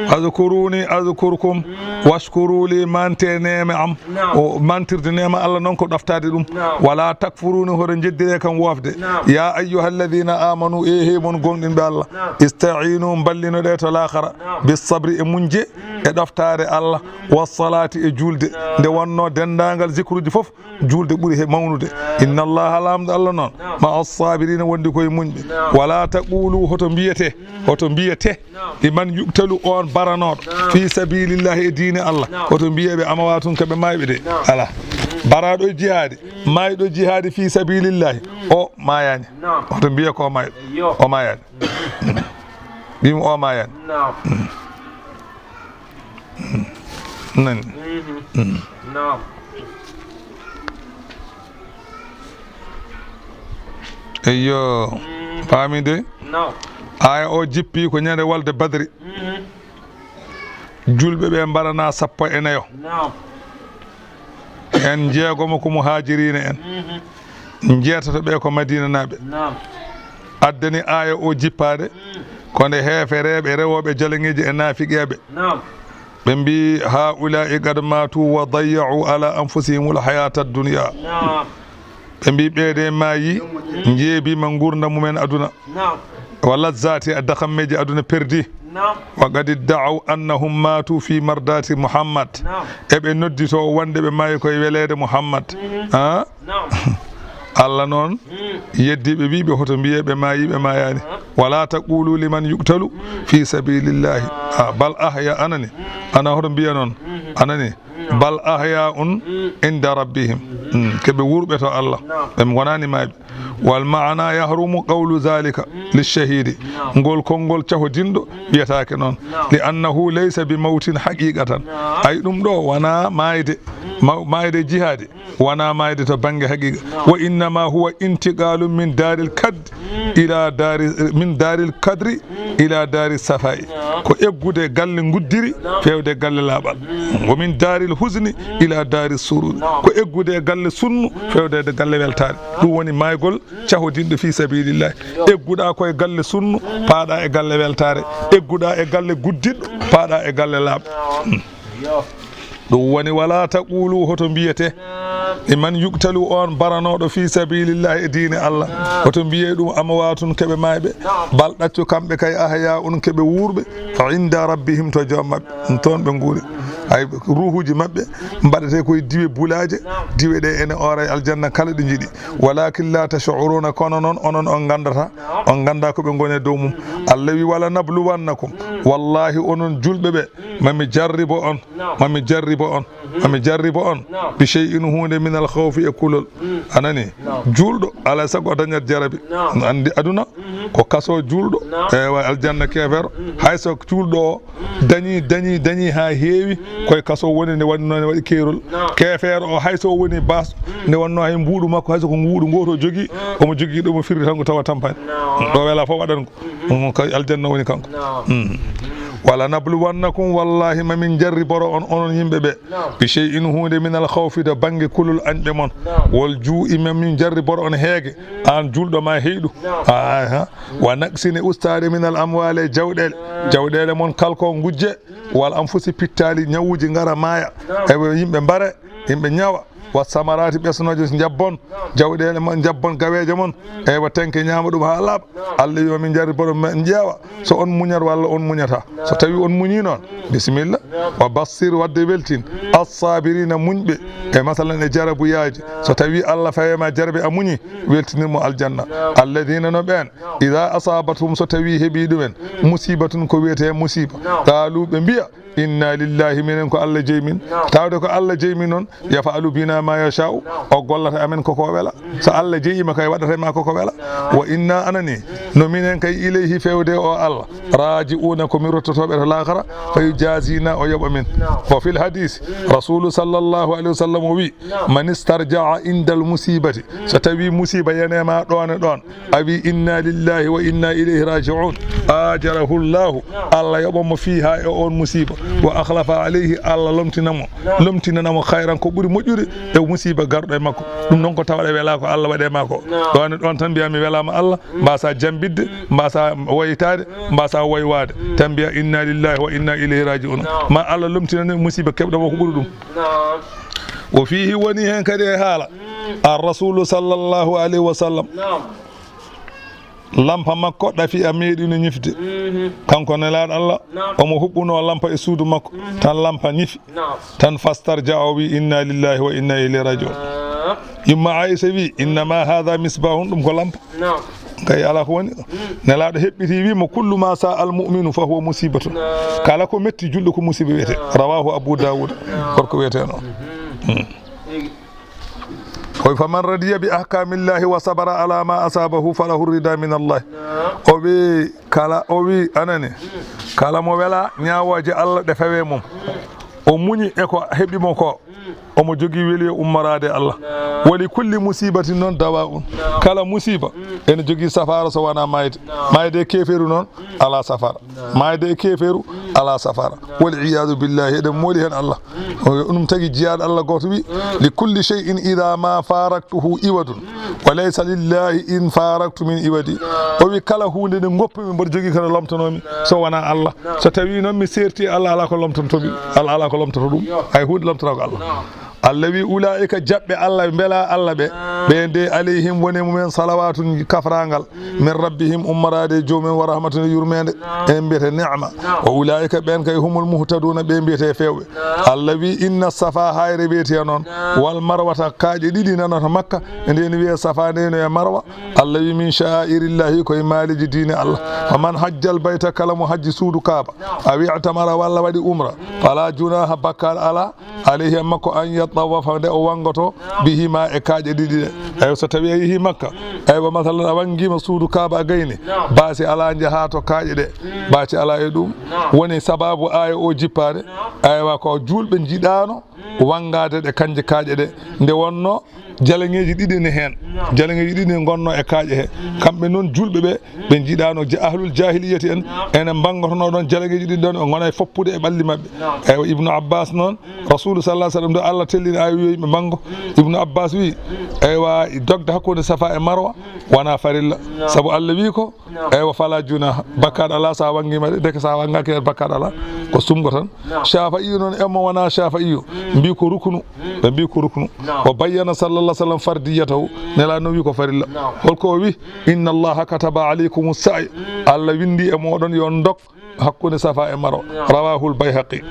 Azkuruni azkurkum. Washkuru li, mante neema am. O mantirde neema Allah noon ko ɗoftaade ɗum. Wala takfuruni, hoto njeddire kam wofde. Ya ayyuhalladhina amanu, e he mon gomɗinɓe Allah. Ista'inu, mballinoɗe to laakara. Bis sabri, e muñje, e ɗoftaade Allah. Was salati, e juulde. Nde wonno denndaangal zikruji fof, juulde ɓuri he mawnude. Inna Allaha, Laamɗo Allah noon, ma'a sabirina, wondi koye muñɓe. Wala taqulu, hoto mbiyete, hoto mbiyete, liman yuqtalu, on baranooɗo, fi sabilillahi, e diine Allah, hoto mbiye ɓe amawatun, ko ɓe mayɓe de. Ala. Baraɗo e jihaadi, mayɗo jihaadi fi sabilillahi, o mayani. Hoto mbiye ko mayɗo, o mayani. Mbimi o mayani. Nani? Eyyo. Faami de? Aya o jippi ko ñande wolde Badri. Julɓe ɓe mbarana sappo e nayo. En jeegomo ko muhaajiriina en. Njeetato ɓe ko Madiinanaaɓe. Addani aya o jippaade, ko nde heefereeɓe rewooɓe jalaŋeeji e naafiqeeɓe. Ɓe mbi, "Haa'ulaa'i qad maatu wa dayya'u ala anfusihimul hayaatad dunya." Ɓe mbi, "Ɓeede maayi, njeebiima nguurndam mumen aduna. Wa lazzaati, a dakammeeji aduna perdi. Wa qad idda'aw annahum maatu fi mardaati Muhammad." Eɓe noddito wonde ɓe maayi koye weleede Muhammad. Ah? Allah noon yeddi ɓe, wi ɓe hoto mbiye ɓe maayi, ɓe maayaani. Wala taqulu liman yuqtalu fi sabilillahi. Ah, bal ahya, anani. Ana hoto mbiya noon. Anani. Bal ahya'un inda rabbihim. Mm, ke ɓe wuurɓe to Allah. Ɓe ngonaani maayɓe. Wal ma'ana yahrumu qawlu zalika lishahidi. Ngol konngol cahodinɗo wiyataake noon. Li annahu laysa bi mawtin haqiqatan. Ay ɗum ɗo wona maayde. Ma-, maayde jihaadi. Wona maayde to bannge haqiqa. Wa innama huwa intiqalun min daril kad ila dari, min daril kadri ila dari safai. Ko eggude galle nguddiri fewde galle laaɓal. Wa min daril huzni ila dari sururi. Ko eggude galle sunnu fewde galle weltaare. Ɗum woni maygol cahodinɗo fi sabilillahi. Egguɗa koye galle sunnu, paaɗa e galle weltaare. Egguɗa e galle guddiɗɗo, paaɗa e galle laaɓɗo. Ɗum woni, wala taqulu, hoto mbiyete, liman yuqtalu, on baranooɗo, fi sabilillahi, e diine Allah, hoto mbiye ɗum amwatun, keɓe maayɓe, bal, ɗaccu, kamɓe kay, ahya'un, keɓe wuurɓe, inda rabbihim, to joom maɓɓe, ɗum toon ɓe nguuri. Ay, ruuhuuji maɓɓe mbaɗete koye diwe bulaaje, diwe ɗe ene oora e aljanna kala ɗo njiɗi. Walakin la tash'uruna, kono noon onon on nganndata, on ngannda ko ɓe ngoni e dow mum. Allah wi, wala nabluwannakum, wallahi onon julɓe ɓe, mami jarribo on, mami jarribo on, mami jarribo on, bi shay'in, huunde, min al khawfi, e kulol. A nani? Juulɗo, alaa e sago o dañat jarabi. No anndi aduna, ko kaso juulɗo, ewa aljanna keefeero. Hay so juulɗo o dañi, dañi, dañi haa heewi, koye kaso woni, nde wannoo ne waɗi keerol. Keefeero o, hay so o woni baasɗo, nde wannoo hay mbuuɗu makko, hay so ko mbuuɗu ngooto o jogii, omo jogii ɗo mo firri tan ko tawa tampani. Ɗo wela fof waɗan ko. Mm, ko aljanna woni kanko. Mm. Wala nabluwannakum, wallahi mamin jarriboro on, onon yimɓe ɓe. Bi shay'in, huunde, min al khawfi, to bannge kulol añɓe mon. Wal juu'i, mamin jarriboro on heege, aan julɗo ma heyɗu. Aha. Wa naqsin, e ustaade, min al amwali, e jawɗeele. Jawɗeele mon kalko, ngujje. Wal anfusi, pittaali, ñawuuji ngara maaya. Eɓe yimɓe mbare, yimɓe ñawa. Wa samarati, ɓesnooje njabbon, jawɗeele mon njabbon, gaweeje mon. Eywa, tenke ñaama ɗum haa laaɓa. Allah wi, mamin jarriboro, min ƴeewa so on muñat walla on muñata. So tawi on muñi noon, bisimilla. Wa bassir, wadde weltin, assabirina, muñɓe. E masalan e jarabuyaaji, so tawi Allah fawi ma jarabi a muñi, weltinir mo aljanna. Alladina, no ɓeen, ida asabathum, so tawi heɓi ɗumen musibatun, ko wiyete musiba, qalu, ɓe mbiya, Inna lillahi, minen ko Allah jeyi min. Tawde ko Allah jeyi min noon, yaf'alu bina ma yasha'u, o gollata amen koko wela. So Allah jeyima kay, waɗata e ma koko wela. Wa inna, anani, no minen kay, ilayhi, fewde o Allah, raji'una, ko min ruttotoɓe to lakara, fa yujazina, o yoɓa min. Wa fil hadis, rasulu sallallahu alayhi wa sallam o wi, man istarja'a indal musibati, so tawi musiba yani e ma ɗon e ɗon, a wi inna lillahi wa inna ilayhi raji'un, ajarahu llahu, Allah yoɓa mo fiha, e on musiba, wa akhlafa alayhi, Allah lomtina mo, lomtinana mo khayran, ko ɓuri moƴƴude e musiba garɗo e makko. Ɗum noon ko tawɗe wela ko Allah waɗe ma ko. Ɗon e ɗon tan mbiya mi welama Allah, mbasa jambidde, mbasa woytade, mbasa woywade, tan mbiya inna lillahi wa inna ilayhi raji'un. Ma Allah lomtinane musiba keɓɗo mo ko ɓuri ɗum. Naam. Wa fihi, woni hen kadi e haala. Mm. Ar rasulu sallallahu alayhi wa sallam. Naam. Lampa makko ɗafi a meeɗino ñifde. Mhm. Kanko nelaaɗo Allah, naam, omo huɓɓuno lampa e suudu makko. Mhm. Tan lampa ñifi. Naam. Tan fastarja o wi, inna lillahi wa inna ilayhi raji'un. Naam. Yumma Aisha wi, innama hadha misbahun, ɗum ko lampa. Naam. Kay ala ko woni ɗo. Mm. Nelaaɗo heɓɓiti wi mo, kullu ma sa al mu'minu fa huwa musibatun. Naam. Kala ko metti julɗo ko musiba wiyete. Naam. Rawahu Abu Dawud. Naam. Gorko wiyete noon. Mhm. Mm. Egi. Koy, faman radiya bi ahkamillahi wa sabara ala ma asabahu falahu rida min Allah. Naam. O wi kala, o wi anani. Mm. Kala mo wela ñaawooje Allah ɗe fawe mum. Mm. O muñi e ko heɓi mo ko. Mm. Omo jogii weli e ummoraade Allah. Naam. Wa li kulli musibatin noon dawa'un. Naam. Kala musiba, mm, ene jogii safaara so wonaa maayde. Naam. Maayde e keeferu noon, mm, alaa safaara. Naam. Maayde e keeferu, mm, alaa safaara. Naam. Wal iyadu billahi, eɗen mooli heen Allah. Mm. O, ɗum tagi jiyaaɗo Allah gooto wi, mm, li kulli shay'in idha ma faraktuhu iwadun. Mm. Wa laysa lillahi in faraktu min iwadi. Naam. O wi kala huunde nde ngoppumi mboɗo jogii ko nde lomtanoomi, naam, so wonaa Allah. Naam. So tawii noon mi seerti Allah, alaa ko lomtanto mi. Naam. Allah alaa ko lomtato ɗum. Yo. Hay huunde lomtata ko Allah. Naam. Allah wi, ulaa'ika, jaɓɓe Allah, mbela Allah ɓe, ɓe nde, alayhim, woni e mumen, salawatun, kafrangal, min rabbihim, ummoraade e joomum en, wa rahmatun, e yurmeende, en mbiyete ni'ma. Wa ulaa'ika, ɓen kay, humul muhtaduna, ɓe mbiyete fewɓe. Allah wi, inna safa, hayre wiyete noon, wal marwata, kaaƴe ɗiɗi nana to Makka, e nde ne wiye Safa, nde no e Marwa. Allah wi, min sha'airillahi, koye maaliji diine Allah. Faman hajjal bayta, kala mo hajji suudu Kaaba, aw i'tamara, walla waɗi umra, fala junaha, bakkaat alaa, alayhi, e makko, an yattawafa, nde o wanngoto, bihima, e kaaƴe ɗiɗi ɗe. Eywa, so tawi a yehi Makka, eywa, masalan, a wanngima suudu Kaaba, a gayni, baasi alaa, njaha to kaaƴe ɗe, baasi alaa e ɗum. Woni sababu aaya o jippaade, eywa, ko juulɓe njiɗaano wanngaade ɗe kanje kaaƴe ɗe, nde wonno jalaŋeeji ɗiɗi ne heen. Jalaŋeeji ɗiɗi ne ngonno e kaaƴe he. Kamɓe noon juulɓe ɓe, ɓe njiɗaano ja-, ahlul jahiliyati en, ene mbanngotono ɗon jalaŋeeji ɗiɗi ɗon, ɓe ngona e foppude e ɓalli maɓɓe. Eywa, Ibnu Abbas noon, Rasulu sallallahu alaihi wasallam, nde Allah tellini aaya wi yo yimɓe mbanngo, Ibnu Abbas wi, eywa, dogde hakkunde Safa e Marwa wona farilla. Sabu Allah wi ko, eywa, fala junaha, bakkaat alaa so a wanngima ɗe, ndeke so a wanngaaki heen bakkaat alaa, ko sumgo tan. Shafa'i noon e mo wona Shafa'i, mbi ko ruknu, ɓe mbi ko ruknu. Wa bayyana sallallahu alaihi wasallam fardiyatahu, Nelaaɗo wi ko farilla. Holko o wi? Inna Allaha kataba alaykumu sa'i, Allah winndi e moɗon yo ndok hakkunde Safa e Marwa. Rawahul Bayhaqi.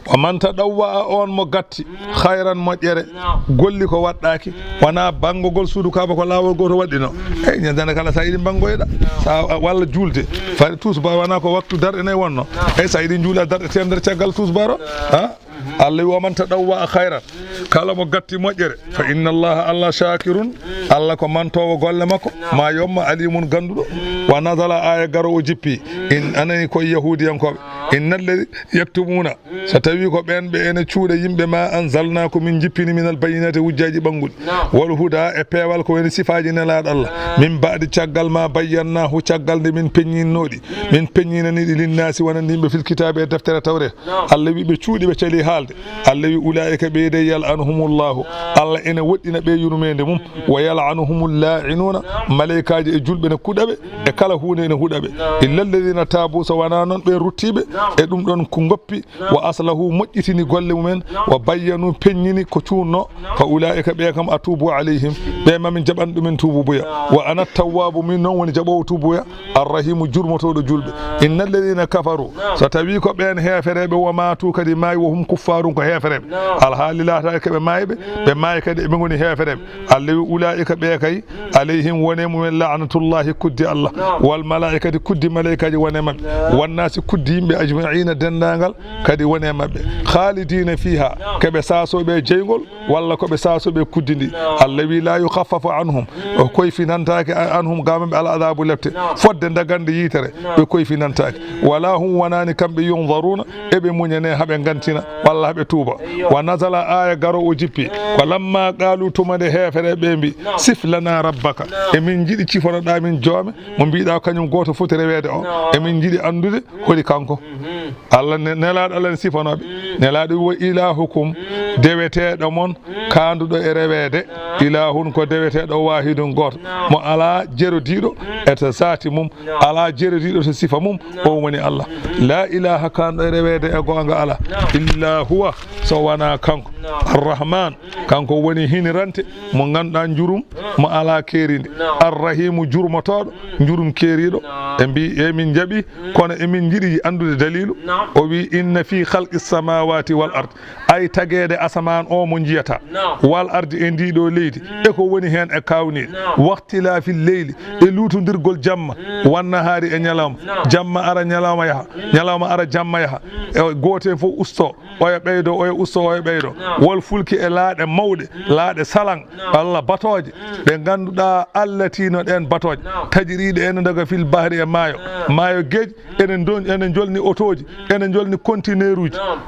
Wa man tadawwa'a, on mo gatti, khayran, moƴƴere, golli ko waɗɗaaki, wona banngogol suudu Kaaba ko laawol gooto waɗɗino. Eyi, ñande kala sa yiɗi mbanngoyɗa, sa, walla juulde, fayde tuusba wona ko waktu darɗe nayi wonno. Eyi, sa yiɗi juula darɗe teemedere caggal tuusba o, ha? Allah wi, wa man tadawwa'a khayran, kala mo gatti moƴƴere, fa inna Allaha, Allah, shakirun, Allah ko mantoowo golle makko, ma yomma, alimun, gannduɗo. Wa nazala, aaya garo o jippi, in anani koye yahuudiyankooɓe, inna alladhi yaktumuna, so tawi ko ɓen ɓe ene cuuɗa yimɓe ma anzalna ko min jippini minal bayyinati hujjaaji ɓannguɗi, wal huda e peewal ko woni sifaaji Nelaaɗo Allah, min ba'di caggal ma bayyannahu caggal nde min peññinnoɗi, min peññinaniɗi linnaasi wonande yimɓe fil kitaabi e deftere tawreet. Allah wi ɓe cuuɗi ɓe cali haalde. Allah wi ulaa'ika ɓe de yal'anuhumullahu. Allah ene woɗɗina ɓe yurmeende mum. Wa yal'anuhumul laa'inuuna. Malaykaaji e julɓe ne kuɗa ɓe. E kala huunde ene huɗa ɓe. Illa alladhina taabu, so wonaa noon ɓe ruttiiɓe. E ɗum ɗon ko ngoppi. Wa aslahu, moƴƴitini golle mumen. Wa bayyanu, peññini ko cuunno. Fa ulaa'ika ɓe kam atuubu alayhim. Ɓe mamin jaɓan ɗumen tuububuya. Wa ana tawwaabu, min noon woni jaɓoowo tuubuya. Arrahimu, jurmotooɗo julɓe. Inna alladhina kafaru, so tawi ko ɓeen heefereeɓe, wa maatu kadi maayi, wa hum kuffar, Ɗum ko heefereɓe. Naam. Alhaali laataaki ko ɓe maayɓe, ɓe maayi kadi eɓe ngoni heefereɓe. Allah wi, "Ulaa'ika ɓe kay, alayhim wone mumen la'natullahi kuddi Allah, naam, wal malaa'ikati kuddi malaa'ikaaji wone maɓɓe, naam, wannaasi kuddi yimɓe ajma'iina denndaangal kadi wone maɓɓe. Khaalidiina fiiha, naam, ko ɓe saasooɓe e jeyngol, walla ko ɓe saasooɓe e kuddi ndi." Naam. Allah wi, "La yukhaffafu anhum." O koyfinantaake a-, anhum ga maɓɓe al adaabu lepte. Naam. Fodde dagande yiitere, naam, ɓe koyfinantaake. Wala hum wonani kamɓe yunzaruuna, eɓe muñane haɓe gantina, walla haɓe tuuba. Eyyo. Wa nazala aya garo o jippi. Mm. Ko lamma qaalu tuma nde heefere ɓe mbi, naam, sif lana rabbaka. Naam. Emin jiɗi cifonoɗa min joome, mo mbiɗa kañum gooto foti reweede o. Naam. Emin jiɗi anndude holi kanko. Mhm. Allah ne-, nelaaɗo Allah ne sifanoɓe. Mm. Nelaaɗo wi, "Wa ilahukum, mm, deweteeɗo mon, mm, kaanduɗo e reweede, ah, ilahun ko deweteeɗo waahidun gooto, naam, mo alaa jerodiiɗo, mm, e to zaati mum, naam, alaa jerodiiɗo to sifa mum, naam, o woni Allah. Mhm. La ilaha kaanɗo e reweede e goonga alaa, naam, illa huwa, so wanaa kanko, naam, arrahman, mm, kanko woni hinirante, mo ngannduɗaa njurum, mm, mo alaa keerindi, naam, arrahimu jurmotooɗo, mm, njurum keeriiɗo." Naam. Ɓe mbi, "E min njaɓi, mm, kono emin njiɗi anndude daliilu." Naam. O wi, "Inna fi khalqi samawati wal ard." Ay tageede asamaan o mo njiyata, naam, wal ardi e ndi ɗo leydi, mm, e ko woni heen e kaawniiɗe. Naam. Waqtilaafi leyli, mm, e luutondirgol jamma, mm, wan nahaari e ñalawma. Naam. Jamma ara, ñalawma yaha, mm, ñalawma ara, jamma yaha. Mm. E gooto heen fof usto, oya ɓeydo, oya usto, oya ɓeydo. Naam. Wal fulki e laaɗe mawɗe, mm, laaɗe salan, naam, walla batooje, mm, ɗe ngannduɗaa allati no ɗeen batooje. Naam. Tajriiɗe ene ndoga fil bahri e maayo. Naam. Maayo geej, ene ndo-, ene njolni otooji, ene njolni conteneuruuji. Naam.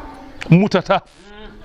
Mutata.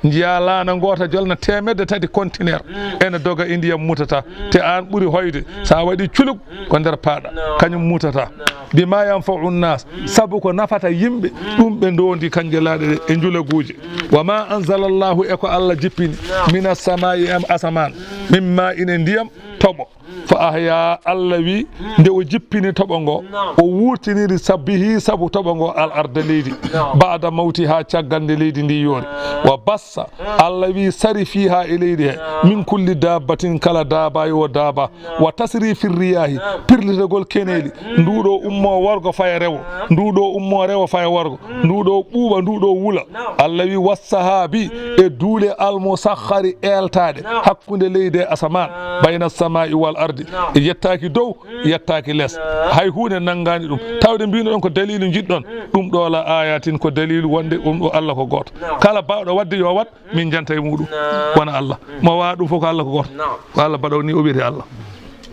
Njiyaa laana ngoota jolna teemedde tati conteneur. Mm. Ene doga e ndiyam mutata. Mm. Te aan ɓuri hoyde. Mm. So a waɗi culuk, mm, ko nder paaɗa. No. Kañum mutata. No. Bima yanfa'u nnas. Mm. Sabu ko nafata yimɓe, mm, ɗum ɓe ndoondi kannje laaɗe ɗe e njulaguuje. Mm. Wa ma anzalallahu e ko Allah jippini. No. Mina samaa'i e asamaan. Mm. Min ma'in e ndiyam, mm, toɓo. Fa ahya, Allah wi, nde o jippini toɓo ngo, naam, o wurtiniri sabbihi sabu toɓo ngo al arda leydi, naam, ba'da mawtiha caggal nde leydi ndi yoori. Naam. Wa bassa, naam, Allah wi sari fiha e leydi he, naam, min kulli dabbatin kala daaba yo daaba. Naam. Wa tasrifi riyahi, naam, pirlitagol keneeli, mm, ndu ɗo ummo worgo faya rewo, naam, ndu ɗo ummo rewo faya worgo, mm, ndu ɗo ɓuuɓa, ndu ɗo wula. Naam. Allah wi wassahabi, mm, e duule almusakhkhari eeltaaɗe, naam, hakkunde leydi e asamaan, naam, bayna samaa'i wal ardi. Naam. Yettaaki dow, mm, yettaaki les. Naam. Hay huunde nanngaani ɗum. Mm. Tawde mbino ɗon ko daliilu njiɗɗon, mm, ɗum ɗo la ayatin ko daliilu wonde ɗum ɗo Allah ko gooto. Naam. Kala baawɗo waɗde yo waɗ, mm, min janta e muɗum. Naam. Wona Allah. Mm. Mo waawa ɗum fof ko Allah ko gooto. Naam. Ko Allah baɗo ni o wiyete Allah.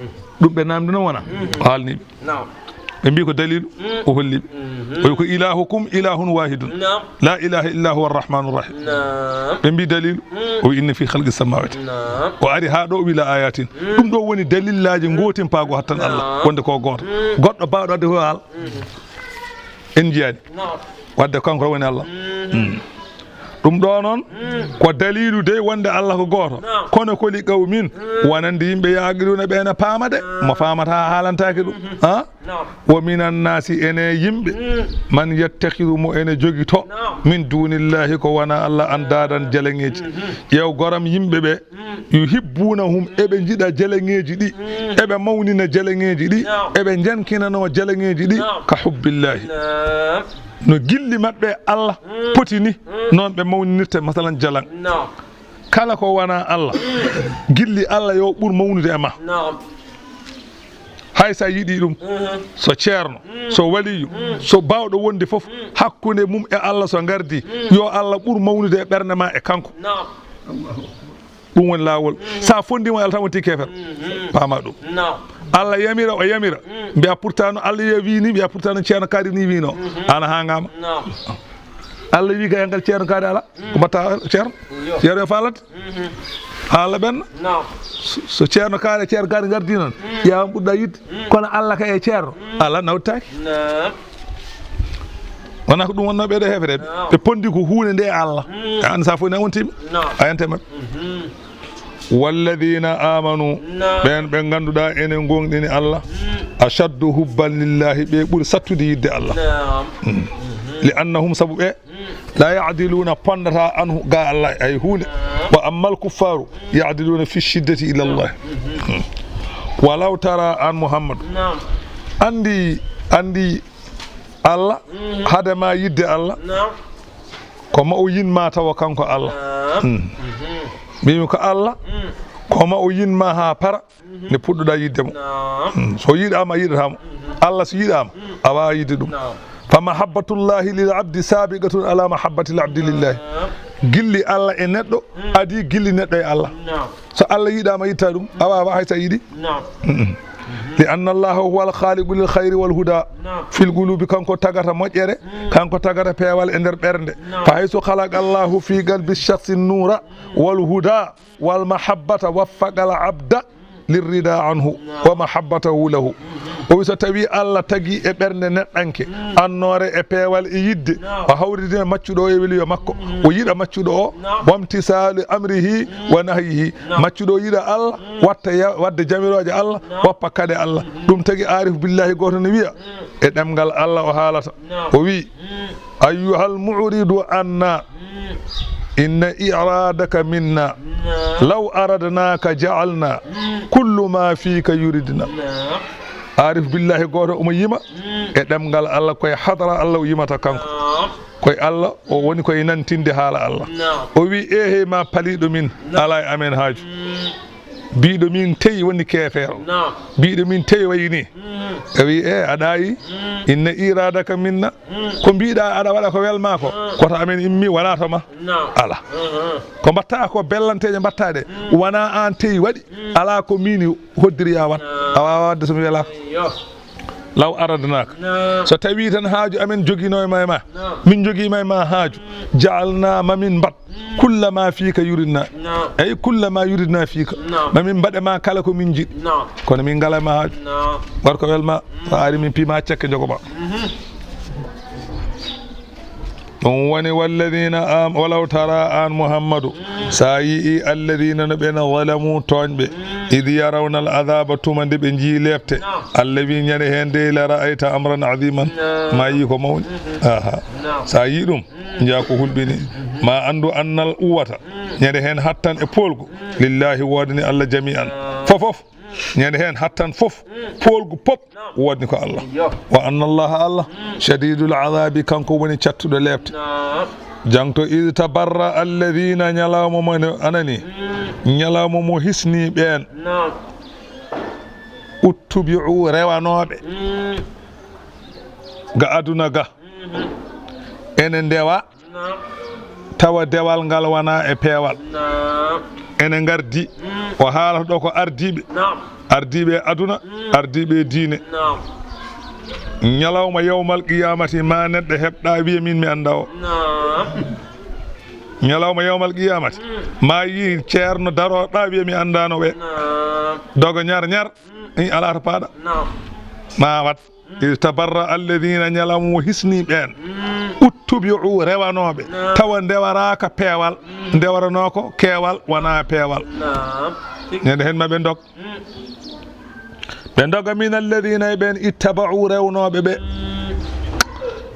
Mm. Ɗum ɓe namdi noon wona. Mm. O haalni ɓe. Naam. Ɓe mbi ko daliilu, mm, o holli ɓe. Mhm. O wi ko ilahukum ilahun wahidun. Naam. La ilaha illa huwa arrahmanu rahim. Naam. Ɓe mbi daliilu, mm, o wi inna fi khalqi samawati. Naam. O ari haa ɗo o wi la ayatin. Mm. Ɗum ɗo woni dalillaaji, mm, gootimpaago hattan Allah, naam, wonde ko gooto. Mm. Goɗɗo baawɗo wadde ko haal. Mm. En njiyaani. Naam. Wadde kanko woni Allah. Mm. Mm. Ɗum ɗo noon, mm, ko daliilu dey wonde Allah ko gooto. Naam. Kono ko li qawmin, mm, wonande yimɓe yaqiluna ɓe ene paama de. Naam. Mo faamata haalantaake ɗum. Mhm. Ha? Naam. Wa minan nasi ene yimɓe, mm, man yattakhidu mo ene jogito, naam, min dunillahi ko wona Allah an daadan jalaŋeeji. Mhm. Ƴeew goram yimɓe ɓe, mm, yuhibbunahum, eɓe njiɗa jalaŋeeji ɗi, mm, eɓe mawnina jalaŋeeji ɗi, naam, eɓe njankinano jalaŋeeji ɗi, naam, ka hubbillahi. Naam. No gilli maɓɓe Allah, mm, poti ni, mm, noon ɓe mawninirta, masalan, jalaŋ. Naam. Kala ko wona Allah, mm, gilli Allah yo ɓur mawnude e ma. Naam. Hay so a yiɗi ɗum, mhm, so ceerno, mm, so waliyu, mm, so baawɗo wonde fof, mm, hakkunde mum e Allah so ngardi, mm, yo Allah ɓur mawnude e ɓernde ma e kanko. Naam. Ɗum woni laawol. Mm. So a fondiima e Allah tan wonti keefeero. Mm, mm. Paama ɗum. Naam. Allah yamira, o yamira. Mm. Mbiya pourtant no Allah ya wi ni, mbiya pourtant no Ceerno Kaari ni wino. Mhm. An a haangaama. Naam. Allah wi ga e ngal Ceerno Kaari alaa. Mm. Ko mbatta Ceerno? Yo. Ceerno yo faalante. Mhm. Haala ɓenna. Naam. So, so Ceerno Kaari, Ceerno Kaari ngardi noon, mm, ƴeewan ɓurɗa yiɗde. Mm. Kono Allah ka e Ceerno, mm, Allah nawtaaki. Naam. Wona ko ɗum wonnoo ɓeeɗo heefereɓe. Naam. Ɓe pondi ko huunde nde e Allah. Mm. An sa fof ne wontiɓe. Naam. A yante maɓɓe. Mhm. Walladina amanu, naam, ɓen ɓe ngannduɗaa ene ngoongɗini Allah, mm, ashaddu hubban lillahi, ɓe ɓuri sattude yidde Allah. Naam. Mm. Mhm. Li annahum, sabu ɓe, mm, la ya'diluna, pondata anhu, ga Allah hay huunde. Naam. Wa ammal kuffaru ya'diluna fi shiddati ila Allah. Mhm. Mm. Walaw tara an Muhammad. Naam. Anndi, anndi Allah, mhm, hade ma yidde Allah. Naam. Ko ma o yinma tawa kanko Allah. Naam. Mm. Mhm. Mbimi ko Allah, mm, ko ma o yinma haa para, mhm, nde puɗɗoɗa yidde mo. Naam. Mm. So yiɗama, yiɗata mo. Mhm. Allah so yiɗama, mm, a wawa yidde ɗum. Naam. Fa mahabbatullahi lil abdi sabiqatun ala mahabbatil abdi lillahi. Naam. Gilli Allah e neɗɗo, mm, adi gilli neɗɗo e Allah. Naam. So Allah yiɗama, yitta ɗum, a wawa hay sa yiɗi. Naam. Mm-mm. Li anna Allaha huwa al-khaliqu lil khayri wal huda, naam, fil qulubi, kanko tagata moƴƴere, mm, kanko tagata peewal e nder ɓernde. Naam. Fa haythu khalaqa Allahu fi qalbi shakhsi nura wal huda wal mahabbata waffaqa al abda lirrida anhu, naam, wa mahabbatahu lahu. Mm-hmm. O wi so tawi Allah tagi e ɓernde neɗɗanke, mm, annoore e peewal e yidde, naam, o hawridi e maccuɗo o e weliyo makko, mm, o yiɗa maccuɗo o, naam, wamtisalu amrihi, mm, wa nahyihi. Naam. Maccuɗo o yiɗa Allah, mm, watta ya-, wadde jamirooje Allah, naam, woppa kaɗe Allah. Mm-hmm. Ɗum tagi aarif billahi gooto ne wiya, mm, e ɗemngal Allah o haalata. Naam. O wi, mm, ayyuhal mu'ridu anna, mm, inna iradaka minna, naam, law aradnaka ja'alna, mm, kullu ma fika yuridna. Naam. Aarif billahi gooto omo yima, mm, e ɗemngal Allah, koye hadara Allah o yimata kanko. Naam. Koye Allah, o woni koye nantinde haala Allah. Naam. O wi, eehey ma paliiɗo min, naam, alaa e amen haaju. Mm. Biiɗo min teyi woni keefeero. Naam. Biiɗo min teyi wayi ni. Mm. O wi, e, aɗa ayi? Mm. Inna iradaka minna. Mm. Ko mbiɗa aɗa waɗa ko welma ko, mm, koto amen immi, wona to ma. Naam. Ala. Mhm. Ko mbatta ko bellanteeje mbatta ɗe. Mm. Wona an teyi waɗi. Mm. Ala ko min hoddiri ya wat. Naam. A wawa wadde so mi welaka. Eyyo. Law aradnaka. Naam. So tawi tan haaju amen jogino e ma, e ma. Naam. Min jogima e ma haaju. Mm. Ja'alna, ma min mbaɗ. Mm. Kulla ma fika yuridna. Naam. Ay kulla ma yuridna fika. Naam. Ma min mbaɗe ma kala ko min jiɗi. Naam. Kono min ngala ma haaju. Naam. War ko welma. Mm. So ari min pima cekke jogoma. Mhm. Ɗum woni walladina am-, walaw tara an Muhammadu, sa yi'i alladina no ɓen zalamu tooñɓe, id yarawna al azaba tuma nde ɓe jii lepte, Allah wi ñande hen dey la ra'ayta amran aziman, ma yi ko mawni. Aha. Sa yi ɗum, jaa ko hulɓini. Ma andu annal quwwata, ñande hen hattan e polgu, lillahi wodani Allah jami'an. Fofof. Ñande hen hattan fof, poolgu pop, wodni ko Allah. Yo. Wa anna Allaha Allah, shadidul azabi, kanko woni cattuɗo lepte. Naam. Jangto, iz tabarra alladhina, ñalawma mo ne anani, ñalawma mo hisni ɓeen, naam, uttubi'u, rewanoɓe, mm, ga aduna ga, mhm, ene ndewa, naam, tawa dewal ngal wona e peewal. Naam. Ene ngardi. Mm. O haalata ɗo ko ardiiɓe. Naam. Ardiiɓe e aduna, mm, ardiiɓe e diine. Naam. Ñalawma yawmal qiyamati ma neɗɗo heɓ ɗa wiya min mi annda o. Naam. Ñalawma yawmal qiyamati, mm, ma yi ceerno daro ɗa wiya mi anndano ɓe. Naam. Dogo ñar ñar, mm, i ala to paɗa. Naam. Ma wat. Iz tabarra alladhina, ñalawma mo hisni ɓeen. Mm. Uttubi'u, rewanooɓe. Naam. Tawa ndewaraaka peewal. Mm. Ndewaranoo ko keewal, wonaa peewal. Naam. Ñande heen ma ɓe ndog. Mm. Ɓe ndoga min alladhina, e ɓeen ittaba'u, rewnooɓe ɓe. Mm.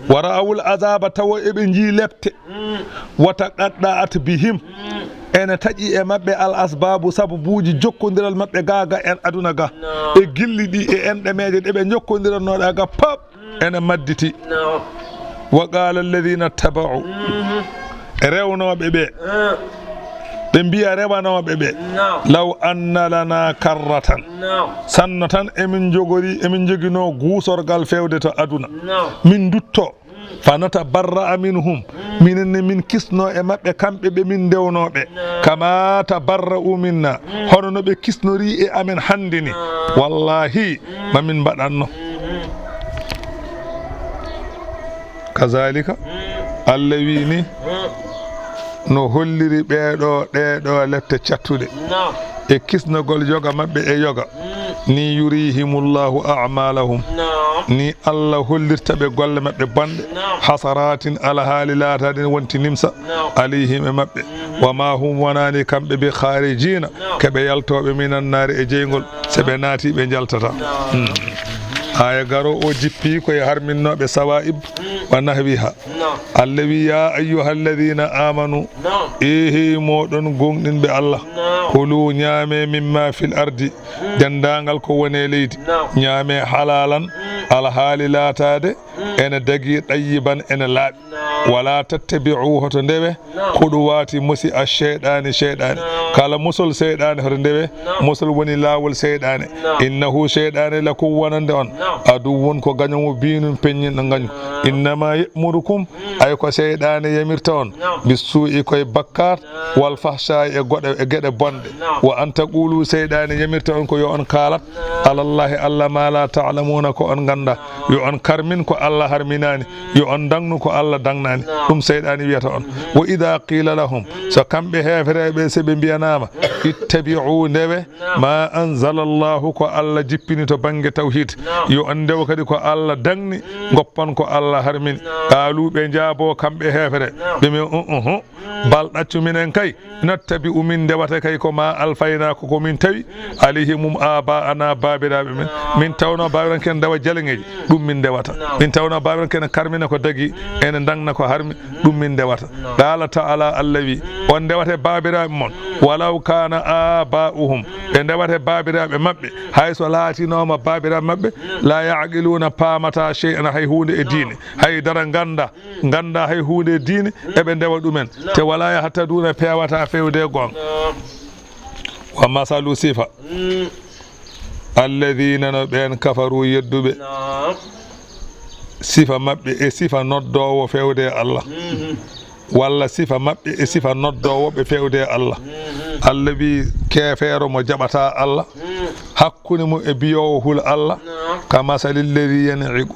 Wa ra'awul azaba, tawa eɓe njii lepte. Mm. Wa taqatta'at bihim. Mm. Ene taƴi e maɓɓe al asbabu, sababuuji jokkondiral maɓɓe ga, ga en aduna ga. Naam. E gilli ɗi e enɗemeeje ɗe ɓe jokkondirannoɗa ga pap, mm, ene madditi. Naam. Wa qala alladhina ttaba'u. Mhm. Rewnooɓe ɓe. Ah. Ɓe mbiya rewanooɓe ɓe. Naam. Law anna lana karratan. Naam. Sanno tan emin jogori, emin joginoo guusorgal fewde to aduna. Naam. Min ndutto. Fa natabarra'a minhum, minen ne min kisno e maɓɓe kamɓe ɓe min ndewnooɓe, kama tabarra'u minna, hono no ɓe kisnori e amen hannde ni. Wallahi, ma min mbaɗanno. Kazalika, Allah wi ni, no holliri ɓeeɗo, ɗeeɗo lepte cattuɗe. Naam. E kisnogol yoga maɓɓe e yoga. Mm. Ni yurihimullahu a'malahum. Naam. Ni Allah hollirta ɓe golle maɓɓe bonɗe. Naam. Hasaratin, alhaali laataade wonti nimsa. Naam. Alayhim e maɓɓe. Mhm. Wa ma hum, wonaani kamɓe, bi khaarijina, naam, ke ɓe yaltooɓe, minan naari e jeyngol. Naam. Se ɓe naati, ɓe njaltata. Naam. Mm. Aya garo o jippi ko e harminnooɓe sawa'ib, mm, wa nahwiha. Naam. Allah wi, ya ayyuhalladhina amanu, naam, eehey mooɗon gomɗinɓe Allah, naam, kulu, ñaame, mimma fil ardi, mm, denndaangal ko woni e leydi, naam, ñaame halalan, mm, alhaali laataade, mm, ene dagi, tayyiban, ene laaɓi. Naam. Wala tattabi'u, hoto ndewe, khutuwati, mosi a shaytani, shaytani. Kala mosol shaytani, hoto ndewe, mosol woni laawol shaytani. Innahu, shaytani, lakum, wonande on, aduwwun, ko gaño mubinun, peññinɗo gaño. Innama ya'murukum, ay ko shaytani yamirta on, bissu'i, koye bakkat, wal fahsha'i, e goɗe, e geɗe bonɗe. Wa an taqulu, shaytani yamirta on ko yo on kaalat, alallahi, Allah, ma la ta'lamuna, ko on ganda. Yo on karmin ko Allah harminani, yo on dangnu ko Allah dangnani. Ɗum shaytani wiyata on. Wa idha qila lahum, so kamɓe heefereɓe, so ɓe mbiyanama, ittabi'u, ndewe, ma anzala Allahu, ko Allah jippini to bangge tawhid, yo on ndew kadi ko Allah dangni, goppan ko Allah harmini. Qalu, ɓe jaabo kamɓe heefere, ɓe mi, "Uhuhu, bal, ɗaccu, minen kay, nattabi'u, min ndewata kay ko ma alfayna, ko ko min tawi, alayhi, mum, aba'ana, baabiraaɓe men. Min tawno baabiraaɓe ken ndewa jaleŋeeji, ɗum min ndewata. Min tawno baabiraaɓe ken karmina ko dagi, ene dangna ko harmi, ɗum min ndewata." Qala ta'ala, Allah wi, on ndewate baabiraaɓe mon, walaw kana aba'uhum, ɓe ndewate baabiraaɓe maɓɓe, hay so laatinooma baabiraaɓe maɓɓe, la ya'qiluna, paamata, shay'an, hay huunde e diine, hay dara ganda, ganda hay huunde e diine, eɓe ndewa ɗumen, te wala yahtaduna, pewata fewde e goonga. Wa masalu, sifa, alladhina, no ɓeen, kafaru, yedduɓe, sifa maɓɓe e sifa noddoowo fewde e Allah, walla sifa maɓɓe e sifa noddoowo ɓe fewde e Allah. Allah wi, keefeero mo jaɓata Allah, hakkunde mum e biyoowo hul Allah, ka masali lladhi yan'iqu,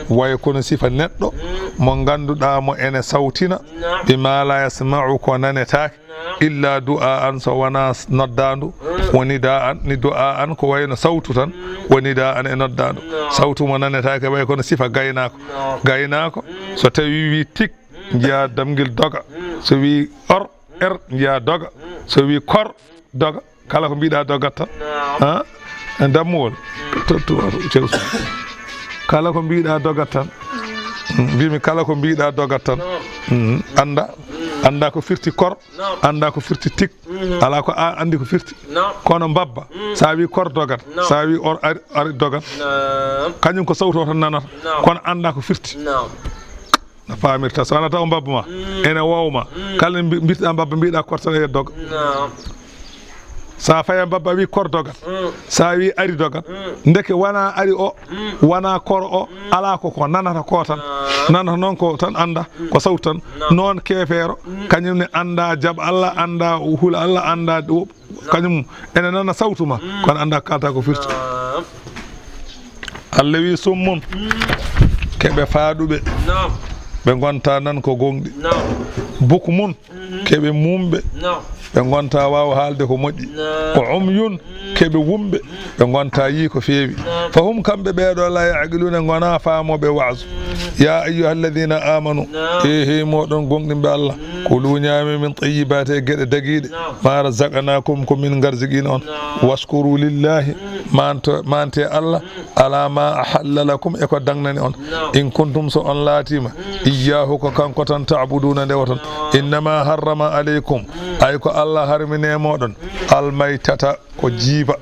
way kono sifa neɗɗo mo ngannduɗaa mo ene sawtina, bima la yasma'u, ko nanetaake, illa du'aan, so wonaa noddaandu, wa nidaan, ni du'aan, ko wayno sawtu tan, wa nidaan, e noddaandu. Sawtu mo nanetaake, way kono sifa gaynaako. Gaynaako, so tawi wi tik, njiya damngel doga. So wi or, er, njiya doga. So wi kor, doga. Kala ko mbiɗa dogat tan. Ha? E dammuwol. To, to, to, cew. Kala ko mbiɗa dogat tan. Mm, mbimi kala ko mbiɗa dogat tan. Mm, anda, anda ko firti kor, anda ko firti tik. Ala ko a andi ko firti. Kono mbabba, sa wi kor dogat, sa wi or ari, ari dogat. Kañum ko sawto tan nanata. Kono anda ko firti. No paamirta, so wona taw mbabba ma ene wowma, kala mbi-, mbirɗa mbabba, mbiɗa kor tan e dog. Sa faya mbabba wi kor dogat, sa wi ari dogat, ndeke wona ari o, wona kor o, ala ko, ko nanata ko tan. Nanata noon ko tan anda, ko sawtu tan. Noon keefeero, kañum ne anda jaɓ Allah, anda hul Allah, anda wo-, kañum ene nana sawtu ma, kono anda kalta ko firti. Naam. Allah wi, summun, keɓe faaɗuɓe, naam, ɓe ngonta nan ko gonɗi. Naam. Bukmun, keɓe mumɓe, naam, ɓe ngonta waawa haalde ko moƴƴi. Naam. Ko umyun, keɓe wumɓe, ɓe ngonta yii ko feewi. Naam. Fahum, kamɓe ɓeeɗo, la yaqiluna, ngona faamooɓe waazu. Ya ayyuha alladhina amanu, naam, e hey moɗon gonɗinɓe Allah, kulu, ñaame, min tayyibati, e geɗe dagiɗe, naam, ma razaqnakum, ko min garzigini on. Naam. Washkuru lillahi, manto, mante Allah, ala ma ahalla lakum, e ko dangnani on. Naam. In kuntum, so on laatima, iyyahu, ko kanko tan, ta'buduna, ndewoton. Naam. Innama harrama alaykum, ay ko Allah harmine moɗon, almaytata, ko jiiba.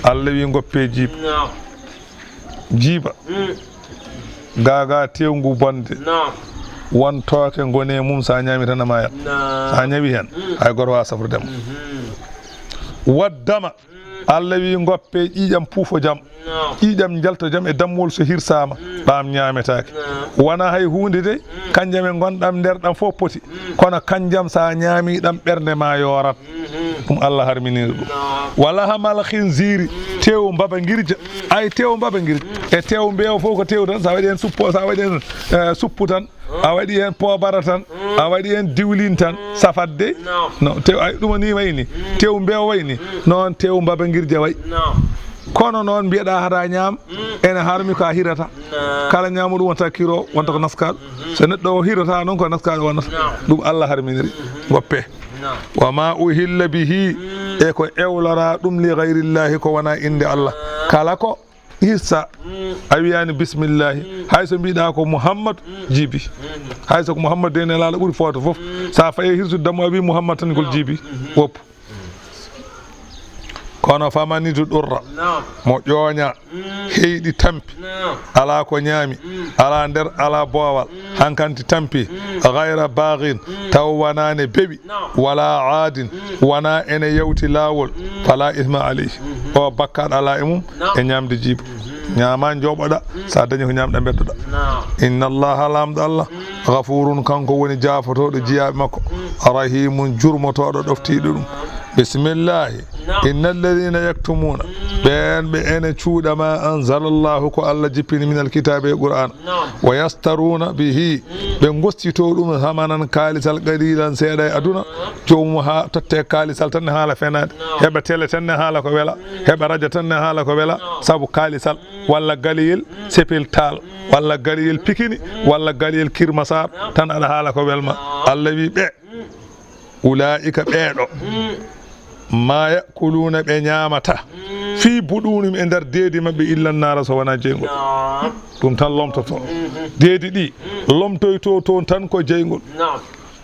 Allah wi, ngoppe jiiba. Naam. Jiiba. Mm. Gaga tewngu bonde. Naam. Won tooke ngone mum, sa ñaami tan a maayat. Naam. Sa ñawi hen, mm, hay goto wawa safrude ma. Mhm. Waddama. Mm. Allah wi, ngoppe ƴiƴam puufo jam. Naam. Ƴiƴam jalto jam e dammuwol so hirsama, mm, ɗam ñaametaake. Naam. Wona hay hunde de, mm, kanjam e gonɗam nder ɗam fof poti. Mm. Kono kanjam sa ñaami ɗam, ɓernde ma yorat. Mhm. Ɗum Allah harminiri ɗum. Naam. Wa lahamal khinziri, tew mbaba ngirja. Ay, tew mbaba ngirja. E tew mbeewa fof ko tew tan. Sa waɗi hen suppo, sa waɗi hen, eh, suppu tan. A waɗi hen poobara tan. A waɗi hen diwlin tan. Safat de. Naam. No, tew, ay, ɗum ni wayni. Tew mbeewa wayni. Noon tew mbaba ngirja way. Naam. Kono noon mbiyeɗa hata ñaam, ene harmi ko a hirata. Naam. Kala ñaamuɗo wonta kiro, wonta ko naskaɗo. Mhm. So neɗɗo o hirata noon ko naskaɗo wonata. Naam. Ɗum Allah harminiri. Mhm. Ngoppe. Naam. Wa ma uhilla bihi, mm, e ko ewlora ɗum li ghayrillahi, ko wona innde Allah. Naam. Kala ko hirsa, mm, a wiyani bismillahi, mm, hay so mbiɗa ko Muhammad, mm, jiibi. Mm. Hay so ko Muhammad de, Nelaaɗo ɓuri footo fof. Mm. Sa fayi hirsude dammu a wi Muhammad tan, ngol, naam, jiibi. Mhm. Woppu. Kono famanidu ɗurra, نعم. Mo ƴooña, نعم. Heyɗi tampi, نعم. Alaa ko ñaami, نعم. Alaa nder, alaa boowal, نعم. Hankanti tampi, نعم. غير باغ, نعم. Taw wanaane bewi, نعم. ولا عاد, نعم. Wonaa ene yawti laawol, نعم. فلا إثم عليه. نعم. O bakkaat alaa e mum, نعم. E ñaamde jiiba. نعم. Ñaamaa njooɓoɗaa, نعم. So a dañi ko ñaamɗaa mbeddoɗaa. نعم. إن الله, Laamɗo Allah, نعم. غفور, kanko woni jaafotooɗo, نعم. Jiyaaɓe makko, نعم. رحيم, jurmotooɗo ɗoftiiɗo ɗum. نعم. بسم الله. نعم. إن الذين يكتمون, نعم. Ɓeen ɓe ene cuuɗa ما أنزل الله, ko Allah jippini, من الكتاب, e Qur'aana. نعم. ويشترون به, نعم. Ɓe ngostitoo ɗum, ثمنا, kaalisal, قليلا, seeɗa e aduna. نعم. Joomum haa tottee kaalisal tan ne haala fenaande. نعم. Heɓa tele tan ne haala ko wela. نعم. Heɓa rajo tan ne haala ko wela. نعم. Sabu kaalisal, نعم. Walla galiyel, نعم. Sepel taal, نعم. Walla galiyel pikini, نعم. Walla galiyel kirmasaar, نعم. Tan aɗa haala ko welma. نعم. Allah wi ɓe, نعم. أولئك, ɓeeɗo, نعم. ما يأكلون, ɓe ñaamataa, نعم. في بطونهم, e nder deedi maɓɓe, إلا النار, so wonaa jeyngol. نعم. Ɗum tan lomtotoo. نعم. Deedi ɗi, نعم. Lomtoytoo toon tan ko jeyngol. نعم.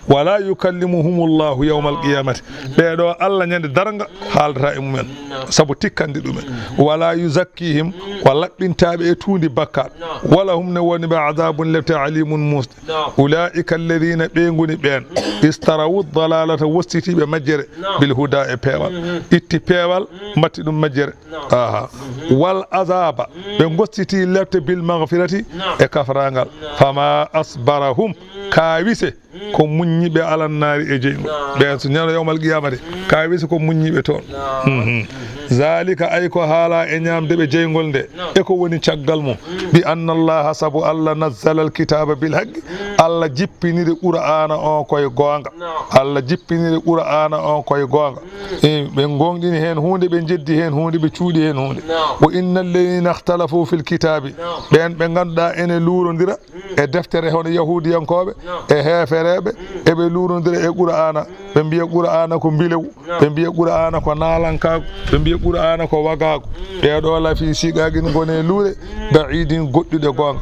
ولا يكلمهم الله يوم القيامة. Ɓeeɗo Allah ñande darnga haaldataa e mumen, نعم. Sabu tikkande ɗumen. نعم. ولا يزكيهم, نعم. O laɓɓintaa ɓe e tuundi bakkaat. نعم. ولهم, ne woni ɓe, عذاب, lepte, أليم, muusɗe. نعم. أولئك الذين, ɓe ngoni ɓeen, نعم. اشتروا الضلالة, wostitiiɓe majjere, نعم. بالهدى, e peewal. نعم. Itti peewal, نعم. Mbatti ɗum majjere. نعم. Aha. نعم. والعذاب, نعم. Ɓe ngostitii lepte, بالمغفرة, نعم. E kafraangal. نعم. فما أصبرهم, نعم. Kaawise, نعم. Ko muññiiɓe, على النار, e jeyngol. نعم. Ɓeen so ñande yawmal qiyaamati, نعم. Kaawise ko muññiiɓe toon. نعم. Mhm. نعم. ذلك, ay ko haalaa e ñaamde ɓe jeyngol nde, نعم. E ko woni caggal mum. نعم. بأن الله, sabu Allah, نزل الكتاب بالحق, نعم. Allah jippiniri Qur'aana on ko e goonga. نعم. Allah jippiniri Qur'aana on ko e goonga. نعم. E, ɓe ngoongɗini heen huunde, ɓe njeddi heen huunde, ɓe cuuɗi heen huunde. نعم. وإن الذين اختلفوا في الكتاب, نعم. Ɓeen ɓe ngannduɗaa ene luurondira, mm, e deftere, hono Yahuudiyankooɓe, no, e heefereeɓe, mm, eɓe luurondira e Qur'aana. Mm. Ɓe mbiya Qur'aana ko mbilewu, no, ɓe mbiya Qur'aana ko naalankaagu, ɓe mbiya Qur'aana ko wagaagu. Mm. Ɓee ɗoo, لفي شقاق, ngoni e luure, mm, بعيد, goɗɗuɗe goonga.